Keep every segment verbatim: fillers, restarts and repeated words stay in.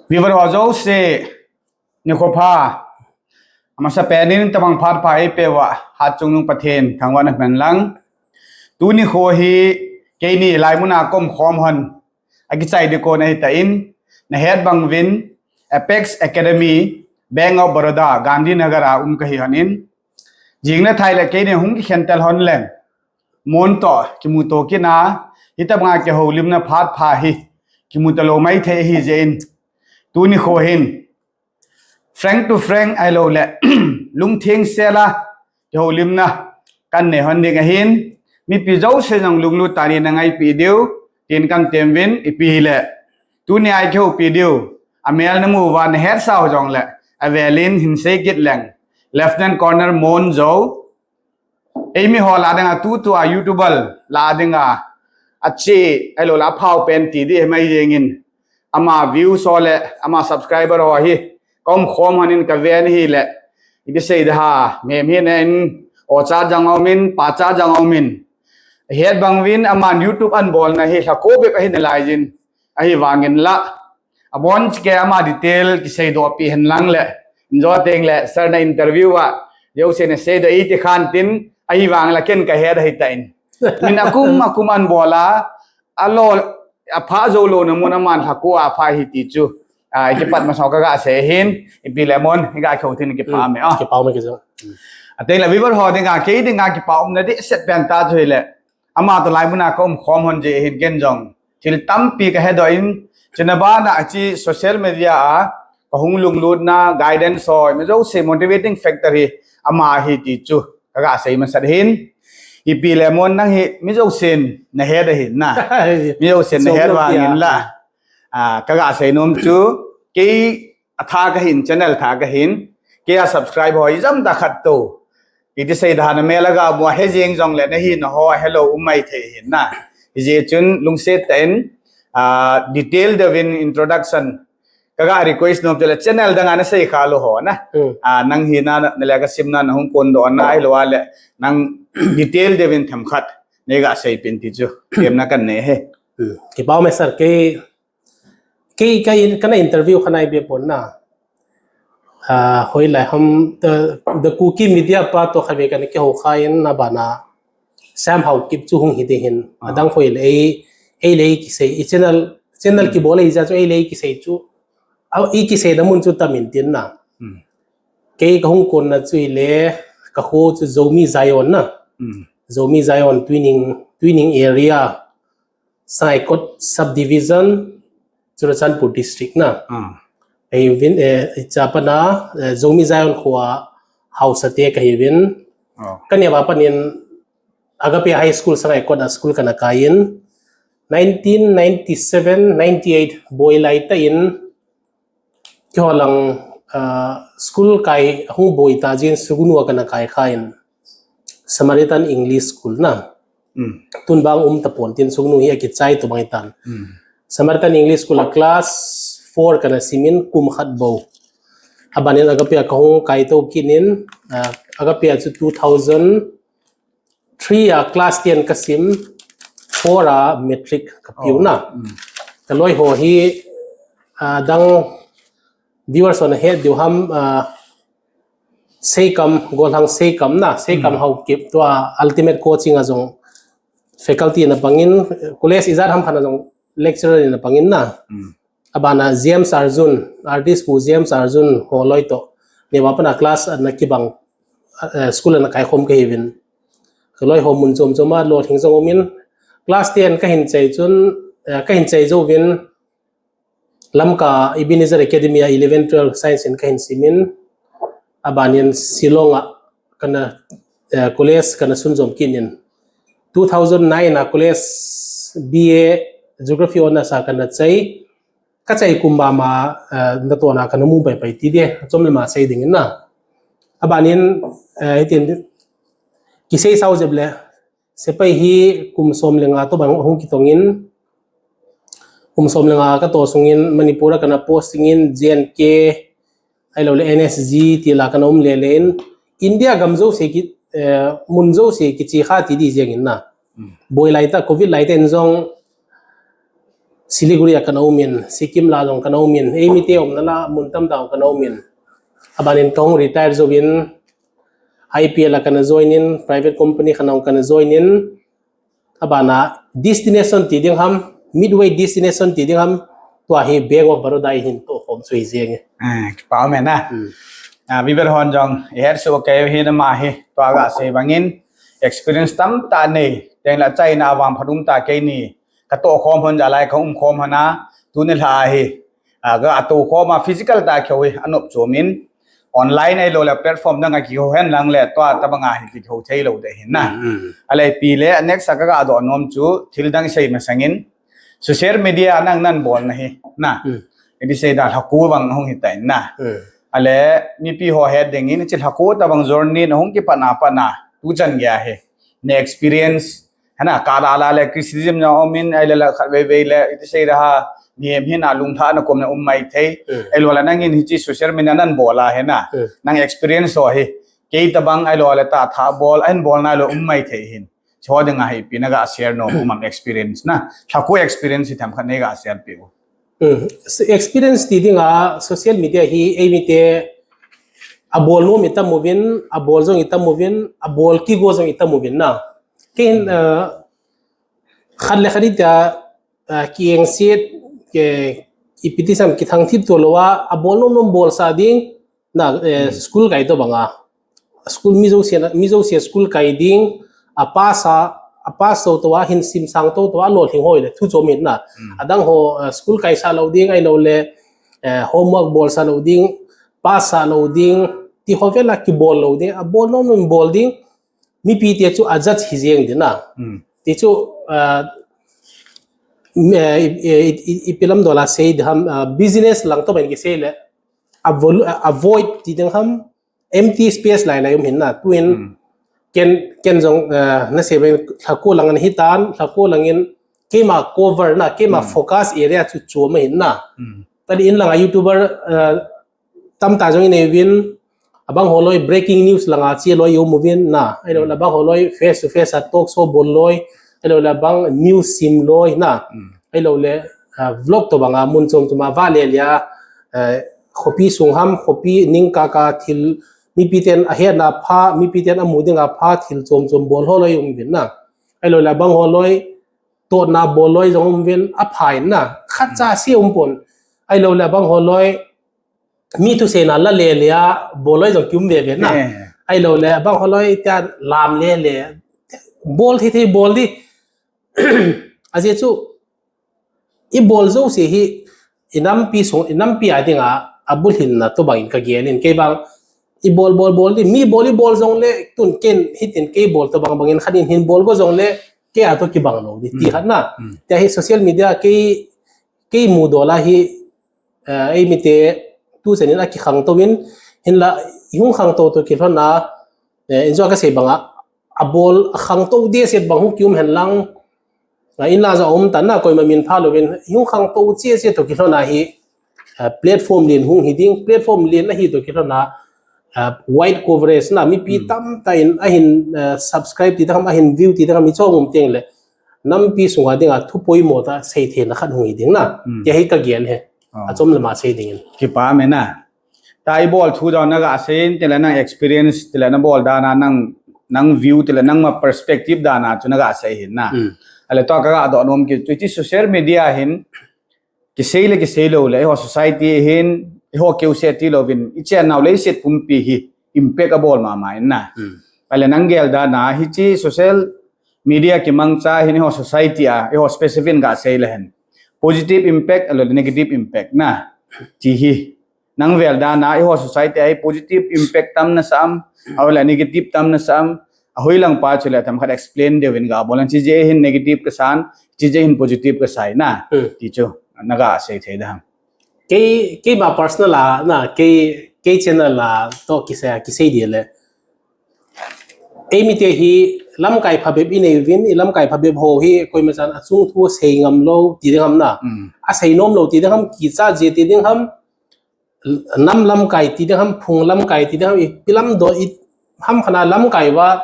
Viewer ho jouse, nikho pha. Amasapen in tabang phat pha eipeh uva, Hatchungnung Pathen thangvahna aman lang. Tuni nikho hi keini laimun a kaum khom hon akichai ding kon ahitan, nahet bang uvin Apex Academy, Bank of Baroda, Gandhinagar a um kahi hon in, jing le thai le keini hung kikhen tel hon leng, Mon toh kimuto kit na, hitabang a kihoulimna phat pha hi kimuto lou maithei ahi jeh in, tuni nikho hin frank to frank ahilou le lungtheng sel a kihoulimna kanei hon ding ahin, mipi jouse jong lunglut tah in nangaipi diu tin katem uvin, ipi hile tuni a kihoupi diu, amel namu uva nahetsau jongle avel in hin sei kit leng, Lieutenant Colonel Monjou, eimi ho lah dinga tutua YouTuber lah dinga ache, ahilou le aphao pen ti ding mai jeng in, ama views ho le ama subscriber ho hi kaum khom hon in kaven ahile, iti sei ding ham, hem hi nen, ocha jong aumin, pacha jong aumin, het bang uvin aman YouTube abolna hi lhakho bep ahi nalai jin, ahivangin la, abon cheh kei ama detail kiseidoh peh hen lang le, injo teng le sir na interview a jouse naseidoh e ti khan tin, ahivang la ken kahet ahitan, min akum akum ahin bol a, alou, apha jou louna mun aman lhakho a apha ahi ti chu, a, ikipat masang kaga sei hin, ipi le Mon, iga kihou thei in kipah me a. Kipah me kei jong. Ateng le viewer ho dinga, kei dinga kipah umna dehset pen tah chu hile, ama toh laimun a kaum khom hon jeh hin ken jong thil tampi kahedoh in, chuna bana ache social media a kahung lunglutna, guidance ho, mi jouse motivating factor hi ama ahi ti chu kaga sei masat hin. Ipi le Mon, nang hi mi jousen nahet ahi na. Mi jousen nahet vangin la, a, kaga sei nom chu, kei atha kahin, channel tha kahin, kei a subscribe ho ijat tah khat tou, iti sei ding ham, namel a gamu a he jeng jongle nahina ho helou um maithei hin na. Hijeh chun lungset tah in, a, detail deuvin introduction kaga request nom chu le, channel dang a nasei kha lou ho na, a, nang hina, nale kasimna, nahung kondohna ahilou le nang detail deuvin themkhat neiga seipeh in ti chu temna kanei e. Kipah me sir, kei, kei, kei, kana interview khat neipe pon na. A, hoilai ham, the, the Kuki media pa toh khatvei kana kihou khan, abana Sam Haokip chu hung hi ding hin. Adang hoile ei, ei le ei kisei, i channel, channel kibol le ija chu ei le ei kisei chu, a, i kiseina mun chu tam in tin na. Kei kahung konna chu hile, kakho chu Zomi Zion na. Zomi Zion, Twining, Twining area, Sangaikot Subdivision, Churachandpur District na. Ahin, eh, icha pana, eh, Zomi Zion khoa haosa te kahiuvin. Kaneo a panin Agape High School Sangaikot a school kana kai in. Nineteen ninety-seven, ninety-eight boi laitah in, keiho lang, ah, school kai ahung boi tah jeh in Sugnu a kana kai khan. Samaritan English School na. Tun bang um tapon tin Sugnu hi akichai to bang ahitan. Samaritan English School a class four kana simin kum khat bou. Abanin Agape a kahung kaito kit in, ah, Agape a chu two thousand three a class ten kasim, four a matric kapiu na. Kaloi ho hi, ah, dang viewers hon ahet diu ham, ah, Seikam, Golhang Seikam na, Seikam Haokip tua Ultimate Coaching a jong faculty na pangin, college ijat ham khat a jong lecturer na pangin na. Abana James Arjun, artist pu James Arjun holoi toh. Neo a pana class ana kibang, eh, school ana kaikhom kahiuvin. Kaloi ho mun chom chom a lolhing jong umin. Class ten kahin chai chun, eh, kahin chai jouvin. Lamka Ebenezer Academy a eleven, twelve Science in kahin simin, abanin Shillong a kana, eh, college kana sunjom kit in. Two thousand nine a college B A Geography Honours a kana chai, kachai kum mama, eh, natona kana mu paipai ti ding, chom le ma sei ding in na. Abanin, eh, hitin, kisei sao jep le, Sepai hi kum som le nga tobang hung kitongin, kum som le nga kato sungin Manipur a kana posting in, J and K, ahilou le N S G ti la kana um lele in, India gam jouse ki, eh, mun jouse kiche kha ti ding jeng in na. Boi laitah, covid laitah in jong, Siliguri a kana umin, Sikkim la jong kana umin, eimite umna la mun tamtah a kana umin. Abanin kahung retire jouvin, I P L a kana join in, private company khat a kana join in, abana destination ti ding ham, Midway destination ti ding ham, tua hi Bank of Baroda in hin tohkhom chu hi jeng e. Ah, kipa ume na. Hmm. Ah, Viver hon jong, ihet soh kei hi na ma hi, tua gasei bangin, experience tamtah nei, teng la China vang phat um ta kei ni, katohkhom hon jalai ka umkhom hon a, tuni lha hi, ah, katohkhom a physical tah a kihou hi, anop chom in, online ahilou le platform dang a kihou hen lang le, tua tabang a hi kihou thei lou ding ahin na. Mm, mm. Ahile ipi le, next a kaga doh nom chu, thil dang sei masangin, social media nang nan bolna hi, na. Mm. Iti sei da lhaku vang hung hitan na. Mm. Ahile, mipi ho het ding in, hiche lhaku tabang journey na hung kipat na pat na, tuchan gei hi. Na experience, hena, kala la le criticism na umin, ahile la khatvei vei le, iti sei da ha, mihem hina lunglhahna komna um maithei. Hmm. Ahilou le nangin hiche social media nan bol a hena. Hmm. Nang experience ho hi. Kei tabang ahilou le tahtha bol, ahin bolna lou um maithei hin. Chu ding a hi ipi na ga share nom um am experience na. Lhaku experience hi themkhat nei ga share piu. Hmm. So, experience ti ding a social media hi eimite abol nom itam uvin, abol jong itam uvin, abol kigo jong itam uvin na. Ken, hmm, uh, khat le khat ita, ah, kiengset, ke, ipi ti sam kithang thip to lou a, abol nom nom bolsa ding, na, eh, hmm, school kai to bang a. School mi jouse, mi jouse school kai ding, apass a, apass to to a, hin simsang to to a, alolhing ho le, thu chom in na. Hmm. Adang ho, eh, school kaisa lou ding, ahilou le, eh, homework bolsa lou ding, pass sa lou ding, ti ho vela kibol lou ding, abol nom nom bol ding, mipite chu a judge hi jeng ding na. Hmm. Ti chu, ah, mi, eh, i, i, i, ipi lam dol a sei ding ham, ah, business lang to ban kisei le, avo-, ah, avoid ti ding ham, empty space lai lai um hin na. Tuin, hmm, ken, ken jong, ah, na sei ben lhaku lang ahin hitan, lhaku langin, keima cover na, keima, hmm, focus area chu chu ma hin na. Hmm. Tadi in lang a YouTuber, ah, tamtah jong inei uvin, abang holoi breaking news langa che loi i um uvin na, ahilou le, hmm, abang holoi face to face a talk show bol loi, ahilou le abang news sim loi na, hmm, ahilou le, ah, vlog to banga mun chom chom a va le lia, eh, khopi sung ham, khopi ning kaka thil, mipiten ahetna pha, mipiten amu dinga pha thil chom chom bol holoi um uvin na, ahilou le abang holoi totna bol loi jong um uvin apha in na, khat cha, hmm, se um pon, ahilou le abang holoi, mi thuseina la le le a, bol loi jong kium ve ve na. Eh. Ahilou le, abang holoi tia lam le le, bol thei thei bol di. Ajeh chu, i bol jouse hi, i nampi sung, i nampi a dinga, abulhinna to bangin ka gel in, kei bang, i bol, bol, bol di, mi bol, i bol jong le, tun ken, hitin kei bol to bang bangin, khat in hin bol go jong le, kei a to kibang lou di, ti, hmm, khat na. Hmm. Tia hi social media, kei, kei mu dol a hi, eh, eimite tuchan in akikhang to in, hinla, i hung khang to to kilhon a, eh, in jo ka sei banga, abol, akhang to di set bang hung kium hen lang, ah, in la jong um tan na, koima min pha lou in, i hung khang to di set to kilhon a hi, ah, platform lien hung hi ding, platform lien ahi to kilhon a, ah, wide coverage na, mipi, hmm, tamtah in, ahin, ah, subscribe ti dang ham, ahin view ti dang ham, i chong um teng le, nampi sunga dinga thu poimo tah sei theina khat hung hi ding na. Hmm. Tia hi ka gel e. Oh. Achom lama sei dingin. Kipa ume na. Tua i bol thu jong na ga sei in, tile nang experience, tile na bol dan a, nang, nang view, tile nangma perspective dan a chu na ga sei hin na. Hmm. Ahile tua ka ga doh nom kit chu, hiche social media hin, kisei le kisei lou le, eiho society hin, eiho keuse ti louvin, i channel le i set pumpi hi, impact abol mama in na. Hmm. Ahile nang gel dan a, hiche social media kimangcha hin eiho society a, eiho specific in ga sei le hen. Positive impact, ahilou le negative impact na. Ti hi. Nang vel dan a, eiho society a hi positive impact tam na sam, ahilou le negative tam na sam, ahoilang pa chu le themkhat explain deu in ga bol in, hiche hin negative ka san, hiche hin positive ka sai na. Hmm. Ti chu, na ga sei thei dam. Kei, keima personal a, na, kei, kei channel a, to kisei, kisei di le. Eimite hi lamkai phabep inei uvin, i lamkai phabep ho hi, koima chan achung thu sei ngam lou, ti ding ham na. Mm. Asei nom lou, ti ding ham, kicha je, ti ding ham, nam lamkai, ti ding ham, phung lamkai, ti ding ham, ipi lam do, i ham khat na lamkai uva,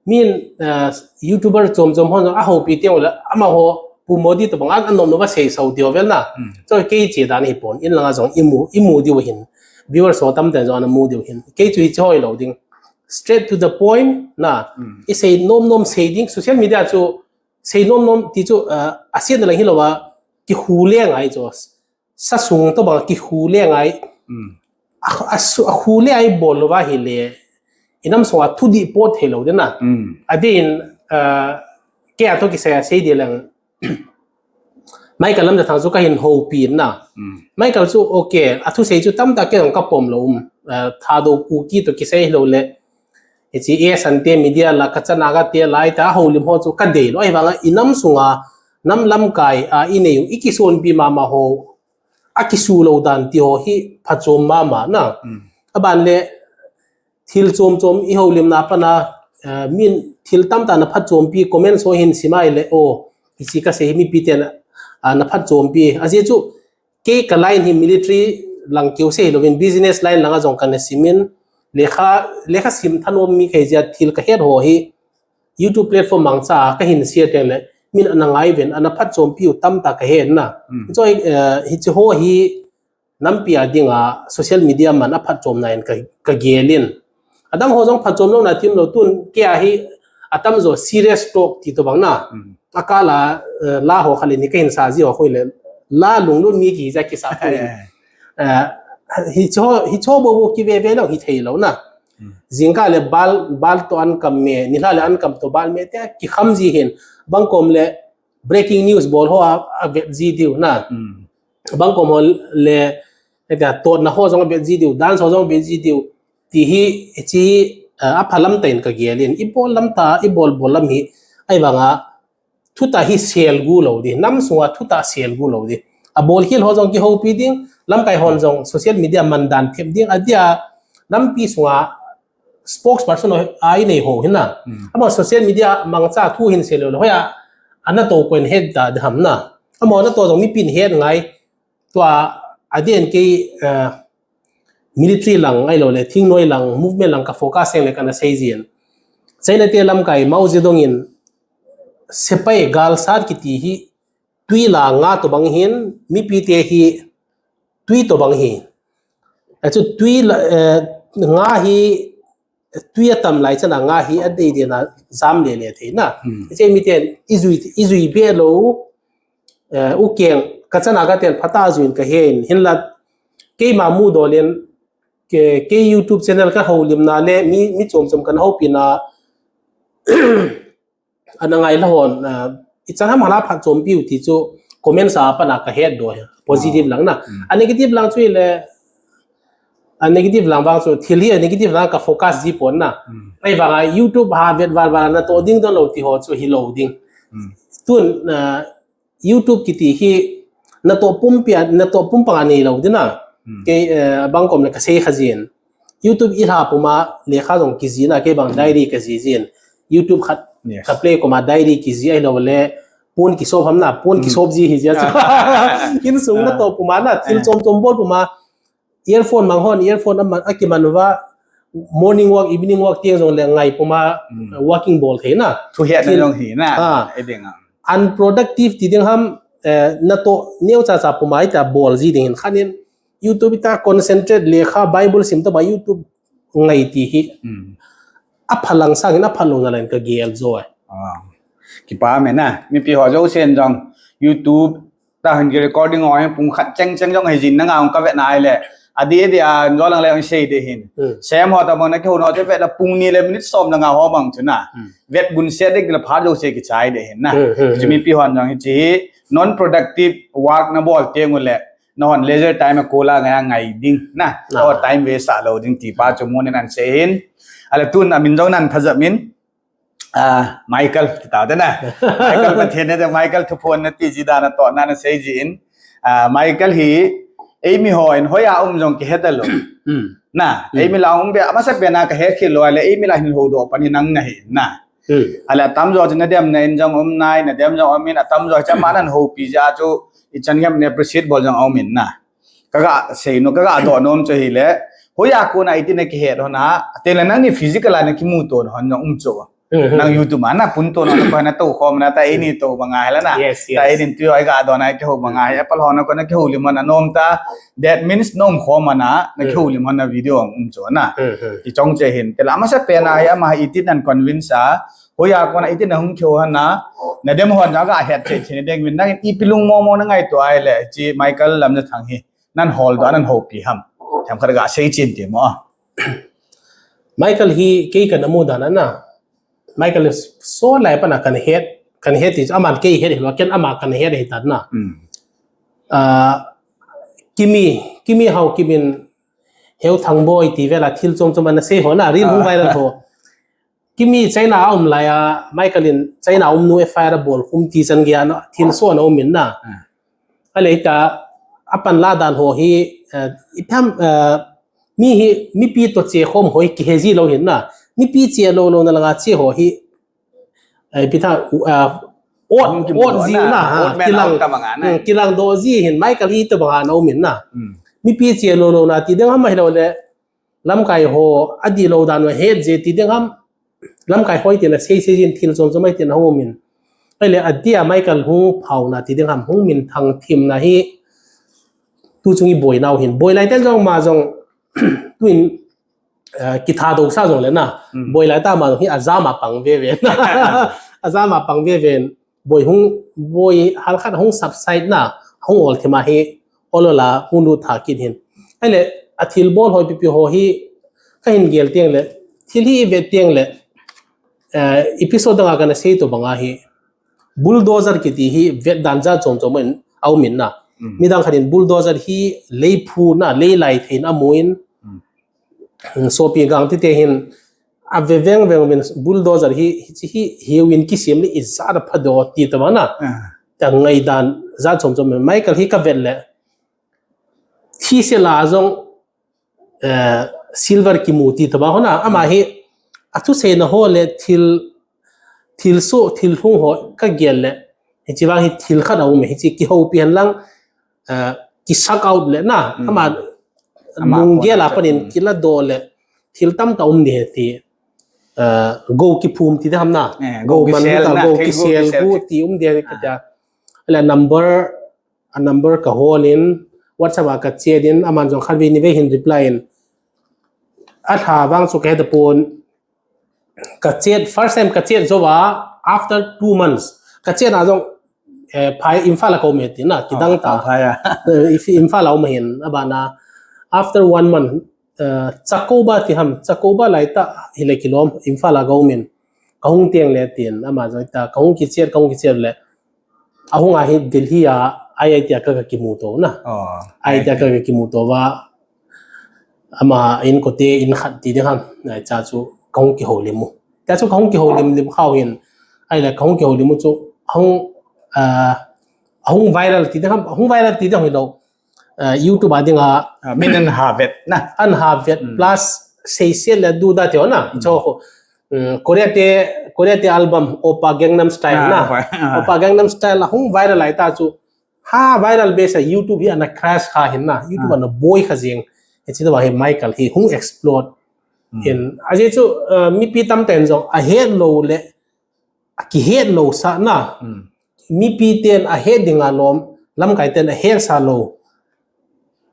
min, eh, YouTuber chom chom hon, ahoupi teng le, amaho, Pu Modi tobang a, anom nom a sei sau diu vel na. Hmm. Chu kei che dan hi pon, in langa jong i mu, i mu diu hin. Viewers ho tamtah in jong ana mu diu hin. Kei chu hiche hoi lou ding. Straight to the point na. Hmm. I sei nom nom sei ding. Social media chu sei nom nom ti chu, uh, a siatna lang hilou a, kikhu le ngai chu. Sa sung tobang kikhu le ngai. Hmm. A, a, su- a khu le ai bol lou va hi le. I nam sunga thudih po thei lou ding na. Hmm. A din, uh, kei a toh kisai a sei ding lang. Michael Lamjathang chu ka hin houpi na. Hmm. Michael chu okay, a thusei chu tamtah kei jong ka pom lou um. Uh, Thadou Kuki toh kisai lou le. Hiche A S N te media la, Kacha Naga te la, ita houlim ho chu ka dei lou. Ahivanga i nam sunga, nam lamkai a i nei u, i kisonpi mama ho. A kisu lou dan ti ho hi phachom mama na. Hmm. Aban le thil chom chom i houlimna pana, eh, min thil tamtah na phachompi comment ho hin simai le, oh, hiche ka sei hi mipi ten, ah, na phachompi. Ajeh chu, kei ka line hi military lang keu sei louvin business line langa jong kana simin, lekha, lekha sim thanom mi kei jeh a thil ka het ho hi, YouTube platform mangcha a ka hin share teng le, min ana ngai ven, ana phatchompi u tamtah ka het na. Hmm. Choi, eh, hiche ho hi nampi a dinga social media man a phatchomna in ka, ka gel in. Adang ho jong phatchom louna thim lou tun kei a hi atam jo serious talk ti tobang na. Hmm. A kala, eh, la ho khat le ni ka hin sa ji ho koi le la lunglut mi kija kisa koi. Eh, hiche ho, hiche ho bou bou kive ve lou hi thei lou na. Hmm. Jingkah le bal, bal toh ankam me, nilhah le ankam toh bal me tia kikham ji hin. Bangkom le breaking news bol ho a, a vet ji diu na. Hmm. Bangkom ho le, le tia totna ho jong a vet ji diu, dance ho jong a vet ji diu. Ti hi, hiche hi, eh, a phalam tah in ka gel in. I bol lam tah, i bol bol lam hi. Ahivanga, thutah hi sel gu lou ding, nam sunga thutah sel gu lou ding. A bol khel ho jong kihoupi ding, lamkai hon jong social media man dan them ding, adia nampi sunga spokesperson ho a i nei ho hin na. Hmm. Ama social media mangcha thu hin sel lou, hoiya, ana toh koin het ta ding ham na. Ama na toh jong mipin het ngai, tua, adia kei, eh, military lang, ahilou le, thingnoi lang, movement lang ka focus seng le kana sei jin. China te lamkai Mao Zedong in sepai galsat kiti hi tui la nga tobang hin, mipi te hi tui tobang hi. Achu tui la, eh, nga hi tui atam lai chana nga hi adei dei na jam le le thei na. Hmm. Hiche miten i jui, i jui be lou, eh, u keng, ka chana ka ten phatah a juin ka hen, hinla keima mu dol in, ke, kei YouTube channel ka houlimna le, mi, mi chom chom kana houpina, ana ngai la hon, ah, i chan ham hala phatchompi u ti chu comment sa pana ka het doh hi. Positive lang na. Hmm. A negative lang chu le, a negative lang vang chu thil hi a negative lang ka focus ji pon na. Hmm. Ahivanga YouTube ha vet val val na toh ding don lou ti ho chu hilou ding. Hmm. Tun, ah, YouTube kiti hi na toh pumpi a, na toh pumpang a nei lou ding na. Hmm. Kei, eh, bangkom le ka sei kha jin. YouTube i lha puma lekha jong kiji na, kei bang diary ka ji jin. YouTube khat, yes, ka play koma diary kiji ahilou le pon kisop ham na, pon, hmm, kisop ji hi jia chu. Ah. Insung na, ah, toh puma na, thil, eh, chom chom bol puma, earphone mang hon, earphone aman, akiman uva, morning walk, evening walk tiang jong le ngai puma, hmm, walking bol thei na. Thu het na jong hi na. Ah. Eding a. Unproductive ti ding ham, eh, na toh neo cha cha puma ita bol ji ding hin khanin YouTube ita concentrate lekha Bible sim tobang YouTube ngai ti hi. Hmm. A phalang sangin a phalou na len ka gel jo ai. Ah. Kipa me na, mipi ho jousen jong YouTube ta hin ki recording ho hin pung khat cheng cheng jong hijin na nga hung ka vet na ai le. Adi adi a, jo lang le hung sei de hin. Hmm. Sem ho ta bang na kihou no te vet la pung ni le minute som na nga ho bang chu na. Hmm. Vet bun se de la pha jouse kichai de hin na. Hmm, hmm, hmm. Chu mipi hon jong hiche hi non productive work na bol teng u le. Na hon leisure time a kola ngai ngai ding na. Ah. Or time waste a lou ding ti pa chu mun nan sei hin. Ale tun amin jong nan pha jat min. Ah, Michael, kita te na. Michael Pathen ne, Michael Thuphon na ti ji dan a toh na na sei jin. Ah, Michael hi, eimi hon, hoiya um jong kihe ta lou. Hmm. Na, hmm, eimi la um be, amasa be na ka he khel lou, le eimi la hin houdoh pan hi nang na hi, na. Hmm. Ale atam jo chu na dem na in jong um nai, na dem jong um in, atam jo cha ma nan houpi ja chu, i chan gam ne appreciate bol jong um in na. Ka ga sei nu, ka ga doh nom chu hi le, hoiya kona iti na kihe lou na, te le nang ni physical a na kimu to hon jong um chu. Hmm, hmm. Nang YouTube a na pun to na ko na to khom na ta ini to banga hela na. Yes, yes. Ta ini tu ai ga do na ke ho banga he pal ho na ko na ke ho li man anom ta. That means nom khom na na ke ho li man na video ang um cho na. Hmm, hmm. I chong che hin. Te la ma sa pe na ya ma itin nan convince a. Ho ya ko na itin na hung ke ho na. Na dem ho na ga het che che deng min na i pilung mo mo na ngai to ai le chi Michael Lamjathang hi. Nan hol do nan ho pi ham. Tham khat ga sei chin ti mo. Michael hi kei kana mu dan a na. Michael so lai pana kana het, kana het ti aman kei het hi lo, ken ama kana het hi ta na. Hmm. Ah, Kimi, Kimi Haokip in Heuthang Boi ti vela thil chom chom ana sei ho na, reel hung viral ho. Kimi China a um lai a, Michael in China a um nu F I R a bol khum ti chan gei a na, thil so ana um in na. Ah. A le ta, a pan la dan ho hi, eh, i tham, eh, mi hi, mipi to che khom ho hi kihe ji lo hin na. Mipi che lo lo na langa che ho hi, eh, pi tha, eh, ot, Hung kimu ot do ji na, na, ha, ot man kilang, out ta banga na. Hmm, kilang do ji hin, Michael hi to banga na um in na. Hmm. Mipi che lo lo na ti ding ham hi lo le, lamkai ho, a di lo dan wa het je ti ding ham, lamkai hoi tina sei sei jin thil chom chom ai tina hung um in. Ai le a dia Michael hung phau na ti ding ham hung min thang thim na hi tu chung i boi nau hin. Boi lai ten jong ma jong tu in, eh, kitha do sa jong le na. Hmm. Boi lai ta ma jong hi a jam a pang ve ve na. A jam a pang ve ve. Boi hung, boi hal khat hung subside na, hung ol thima hi, ol ola hung lut tha kit hin. Ai le, a thil bol hoi pipi ho hi, ka hin gel tiang le, thil hi vet tiang le, eh, episode danga kana sei to banga hi, bulldozer kiti hi vet dan ja chom chom in, au min na. Mm. Midang khat in bulldozer hi lei phu na, lei lai thein a mu in, Mm. Sopi gang ti te hin, a ve veng veng vin bulldozer hi, hi, hi, hi win kisim li i za da phado ti ta bana. Ah. Ta ngai dan za chom chom Michael hi ka vet le. Thi se la jong, eh, silver kimu ti ta ba hona. Ama hi, a thu se na ho le thil, thil so, thil hung ho ka gel le. Hi chi vang hi thil khat a um, hi chi ki ho pi han lang, eh, ki suck out le na. Mm. Ama, Ama nung pon gel a a chat, panin mm. Kila do le. Thil tam ta um ni he ti. Eh, go ki phum ti da ham na. Eh, go go man kisel ta, na, go thil go kisel kisel gu ki- ti um de ka Ah. Ja. Le number, a number ka hol in, WhatsApp a ka chat in, aman jong khan ve ni ve hin reply in. A tha vang chu ka he ta pon, ka chat, first time ka chat zo va, after two months. Ka chat na jong, eh, phai Imphal a ka um e ti na, kidang Oh, ta. Phai a. Eh, if Imphal a um hin, a ba na, after one month, eh, Chakoba ti ham, Chakoba lai ta, hi le kilom, Imphal a ka um in. Ka hung tiang le tin, ama jong ta, ka hung ki chat, ka hung ki chat le. A hung a hi Delhi a, I I T a ka, ka kimu to na. Oh, I I T a I I T. Ka, ka kimu to va, ama in ko te in khat ti ding ham, na cha chu ka hung ki ho lim mu. Cha chu ka hung ki ho lim lim khau hin, ai la ka hung ki ho lim mu chu, hung, ah, hung viral ti ding ham, hung viral ti ding ham hi lo. Ah, YouTube a ding a. Ah, min an ha vet na. An ha vet Mm. Plus sei se le du da te na. Mm. Cho ko, mm, Korea te, Korea te album Oppa Gangnam Style Ah, na. Oppa, ah. Oppa Gangnam Style la hung viral lai ta chu. Ha viral be sa YouTube hi ana crash kha hin na. YouTube Ah. Ana boi kha jing. Hi chi da ba hi Michael hi hung explode. Mm. Hin, a je chu, uh, mipi tam ten jong a het lo le, a ki het lo sa na. Mm. Mipi ten a het ding a lom, lamkai ten a het sa lo.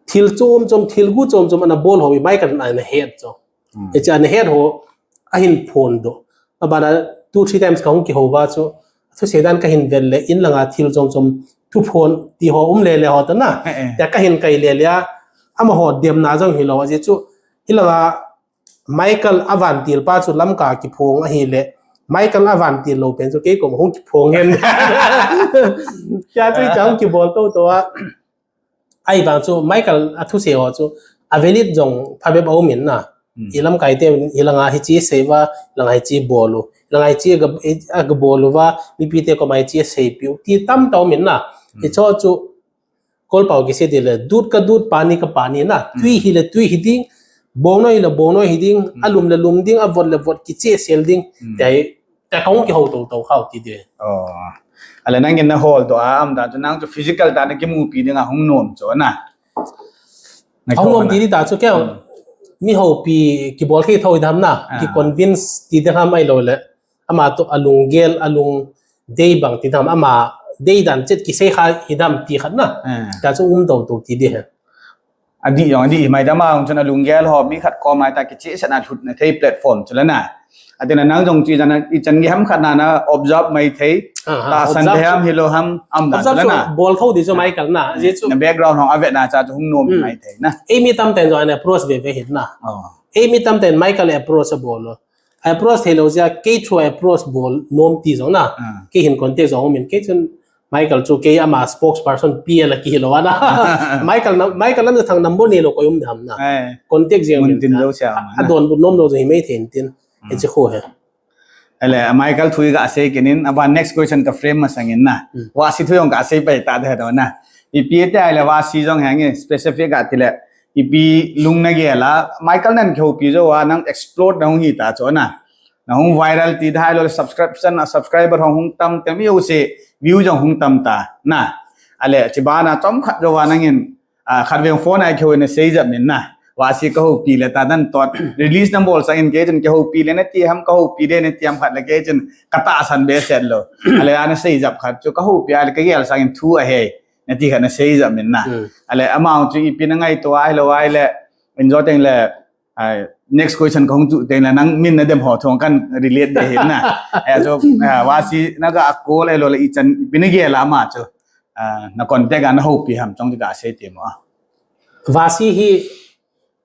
Thil chom chom, thil gu chom chom ana bol ho, Michael ana het cho. Mm. Hi chi ana het ho, a hin phon do. A ba na two, three times ka hung ki ho va chu. Thu se dan ka hin vel le, in langa thil chom chom, thu phon ti ho um le le ho ta na. Eh, eh. Ya ka hin kai le le a, ama ho dem na jong hi lo, a je chu, hi langa Michael a vantil pa chu lamka kiphong ahi le. Michael a vantil lo pen chu kei kom hung kiphong hen. Cha chu cha hung kibol to to a. Ai vang chu Michael a thu se ho chu a valid jong pha be ba um in na. Hmm. I lamkai te i langa hi chi sei va, langa hi chi bol u. Langa hi chi ga, ga bol u va, mipi te kom a hi chi sei piu. Ti tam ta um in na. Hmm. Hi cho chu Kolpau ki se ti le, dud ka dud, pani ka pani na. Mm. Tui hi le tui hi ding, bongnoi hi le bongnoi hi ding, Mm. a lum le lum ding, a vot le vot ki che sel ding. Mm. Te, te ka hung ki ho to to khau ti de. Oh. Ale nang in na hol to a am da, nang chu physical da na ki mu pi ding a hung nom cho na. Na hung nom ti di ta chu keu. Mm. Mi ho pi ki bol ki thoi dam na, ki Ah. convince ti de ham ai lo le. ama toh alunggel, alungdei bang ti dam, ama deidan chet kisei kha hidam ti khat na. Ah. Tia chu um tou tou ti di he. Adih jong, adih mai dam a chun alunggel ho, mi khat kom a ta kichehsah na lhut na thei platform chu la na. Atin a nang jong chu ichan, ichan gei ham khat na na observe mai thei. Ah, ah, Tahsan observe thei ham hilou ham um dan Observe chu la chu na. bol tho di chu Michael na. Ajeh chu Na background hong avet na cha chu hung nom Hmm. mai thei na. Eimi tamten jong ana approach ve ve hin na. Oh. Eimi tamten Michael approach abol lo. Approach thei lo jeh a kei through approach bol nom ti jong na. Ah. Kei hin contact jong um in kei chun Michael chu kei ama spokesperson P L a kihi lo ana. Michael na, Michael Lamjathang number nei lo koi um dam na. Eh. Contact jeng Mun min tin ta. lo sia ma na. Adonbut nom lo jong hi mai thei in tin. Hichi khu he. Ele, Michael thu i ga sei kit in, aban next question ka frame masang in na. Hmm. Vahsi thu jong ka sei pai ta de do na. Ipi te ai le Vahsi jong hang specific a ti le. Ipi lung na gel a, Michael nan kihoupi jou a, nang explode na hung hi ta chu na. Na hung viral ti dai lo subscription a subscriber hung hung tam tam yo se view jong hung tam ta na. Ale, chi ba na chom khat jou a nang in, ah, khat veng phone a kihou in a sei jap min na. Vahsi ka houpi le ta dan tot. Release na bol sang in kei chun ka houpi le na ti ham, ka houpi le na ti ham khat le kei chun ka tahsan behseh lo. Ale ana sei jap khat chu ka houpi a le ka gel sang in thu a he. Na ti khat na sei jap min na. Hmm. Ale amount chu ipi na ngaito a hi lo a le in jo teng le, ai, next question ka hung chu teng le nang min na dem ho thong kan relate de hin na. Eh, so, ah, Vahsi na ga call a lo le ichan ipi na gel a ma chu. Ah, na contact a na houpi ham chong ti ka sei ti mo. Vahsi hi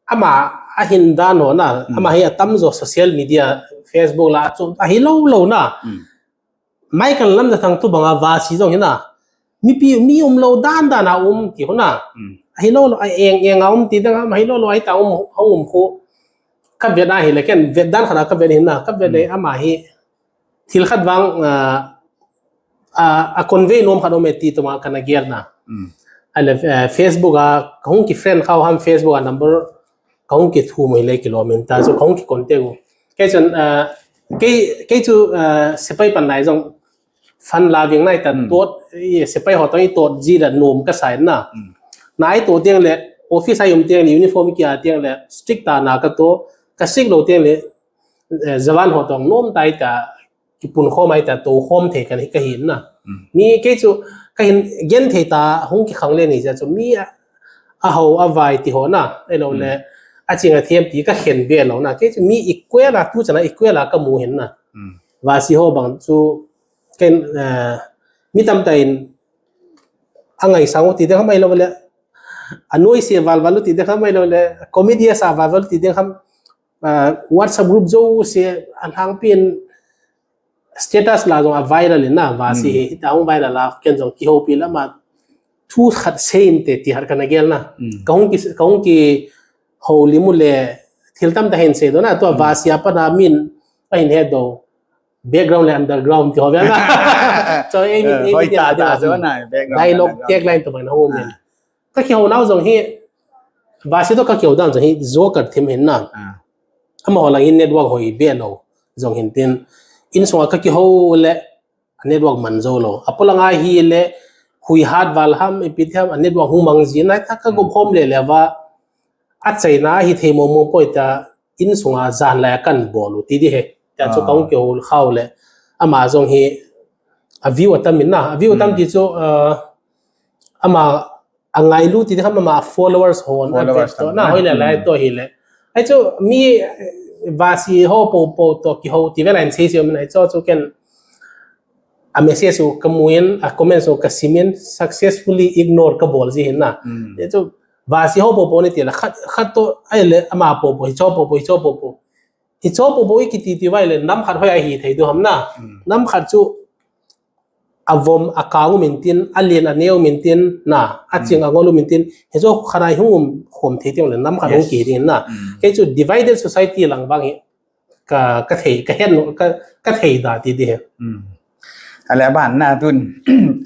ama ahin dan ho na, Hmm. ama hi atam jo social media, Facebook la chu ahi lo lo na. Hmm. Michael Lamjathang tu banga Vahsi jong hi na. Mipi, mi um lo dan dan a um ti ho na. Hmm. Ahi lo lo, a eng eng a um ti dang, ahi lo lo, ahi ta um, hung um khu. Ka vet a hi le ken, vet dan khat a ka vet hin na, ka vet le ama hi. Thil khat vang, ah, ah, a convey nom khat um e ti tuma kana gel na. Hmm. Ale, eh, Facebook a, ka hung ki friend kha u ham Facebook a number, ka hung ki thum u hi le kilom in ta, so ka hung ki contact u. Kei chun, ah, kei, kei chu, ah, sepai pan lai jong, fan la ving nai ta Hmm. tot, i sepai ho tong i tot ji da nom ka sa in na. Hmm. Na i to teng le, office a i um teng le, uniform ki a teng le, strict ta na ka to, ka strict lo teng le, eh, jawan ho tong nom tai ta, ki pun khom ai ta, to khom thei kan hi ka hin na. Hmm. Mi kei chu, ka hin gen thei ta, hung ki khang le ni ja chu, mi a, a ho a vai ti ho na, e lo le, a ching a thiam ti ka khen be lo na, kei chu mi equal a, tu chana equal a ka mu hin na. Hmm. Vahsi ho bang chu, ken, eh, mi tam ta in, a ngai sang u ti ding ham ai lo le, a noi se val val u ti ding ham ai lo le, comedy a sa val val u ti ding ham, ah, WhatsApp group jo se a hang pin status la jong a viral in na, Vahsi Hmm. hi, ta hung viral a, ken jong kihoupi la ma, thu khat sei in te ti har kana gel na. Hmm. Ka hung ki, ka hung ki houlim u le, thil tam ta hin sei do na, tua Hmm. Vahsi a pa na min, a hin he do. Background le underground ti ho ve na. So, ei, Eh, ei, hoi ei, ta ei, ta ei, so na, background dialogue, underground. Tagline to mai na hung min. Ah. Ka kihou nau jong hi, Vahsi to ka kihou dan jong hi, joker thim hin na. Ah. Ama ho lang in network hoi be lo, jong hin tin. In sunga ka kihou le, network man jo lo. A polanga hi le, hui hat val ham, ipi ti ham, a network hung mang ji na, ta ka gom hom le le va. A chaina hi thei mo mo poi ta, in sunga jan lai a kan bol u ti di he. Ta chu Ah. ka hung kihou khau le. Ama jong hi, a view a tam in na, a view a tam Hmm. ti chu, ah, ama a ngailu ti ding ham ama followers ho na Followers vet to tam na na. Hoi le lai Hmm. to hi le. Ai chu mi, eh, Vahsi ho po po to kihou ti ve lai sei sei min ai chu chu ken a message u ka mu in, a comment u ka sim in, successfully ignore ka bol ji hin na. Hmm. Ai chu Vahsi ho po po ni ti la khat, khat to ai le ama po po, hi cho po po, hi cho po po. Hi cho po po i kiti ti vai le nam khat hoi a hi thei du ham na. Hmm. Nam khat chu a vom a kang u min tin, a lien a neo min tin, na, a ching a ngol u min tin, hi chu khat a hung um khom thei teng le nam khat hung Yes. ki ding na. Mm. Kei chu divided society lang vang hi ka, ka thei, ka hen, ka, ka thei da ti di he. Mm. Ale aban na tun,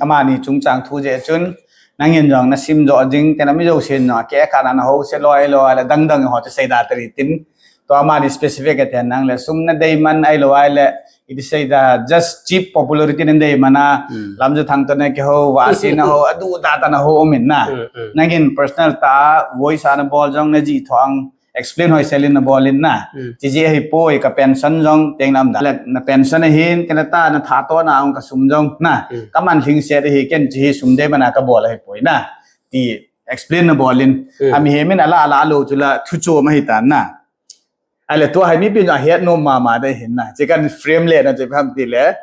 amani chungchang thu je chun, nangin jong na sim jo jing, te na mi jo sin no, ke ka na na ho se loi loi, le dang dang ho te sei da tari tin, to amani specific ate nang le sum na dei man ai lo ai le, iti sei da just cheap popularity na dei man a, Mm. Lamjathang to na kihou, Vahsi na hou, adu da ta na hou um in na. Mm, mm. Nangin personal ta, voice a na bol jong na ji thong, Explain hoisel in nabol in na. Hmm. Chi ji ahi poi, ka pension jong teng nam da. Na pension ahin, kei na ta na tha to na ang ka sum jong na. Hmm. Ka man lhing set ahi, ken chi hi sum dei bana ka bol ahi poi na. Ti explain nabol in. Hmm. Ami he min ala ala lo chu la thu chu ma hi ta na. Ale tua hi mi pin a het nom mama dei hin na. Chi kan frame le na chi pham ti le.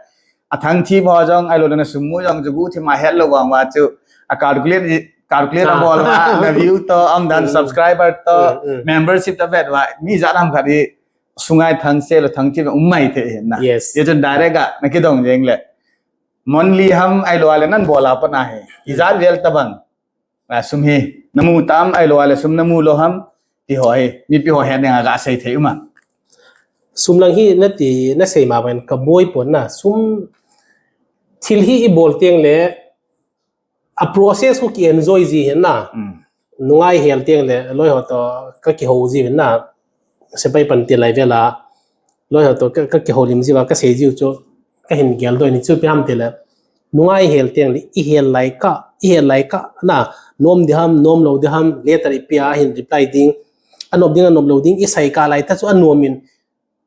A thang thi mo jong, ai lo na sum mu jong chu gu thi ma het lo wang wa chu. A calculate, calculate a bol wa, na view to, am dan subscriber to, membership to vet wa. Mi ja nam khat hi sungai thang se lo thang thi um mai the hin na. Yes. Ye chun direct a, na kidong jeng le. Monthly ham ai lo ale nan bol a pa na he. Ijat vel ta bang. A, sum hi, namu tam ai lo ale sum namu lo ham, ti ho hi, mipi ho he neng a ga sei thei uma. Sum lang hi na ti, na sei ma ban ka boi pon na, sum thil hi i bol teng le, a process ho ki enjoy ji hin na. Mm. Nungai hel teng le, loi ho to ka ki ho ji hin na. Sepai pan ti lai vela, loi ho to ka, ka ki ho lim ji wa, ka sei ji u chu, ka hin gel doi ni chu pi ham ti le. Nungai hel teng le, i hel lai ka, i hel lai ka, na, nom di ham, nom lo di ham, letter i pia, hin reply ding, a nom ding, a nom lo ding, i sai ka lai ta chu a nom in,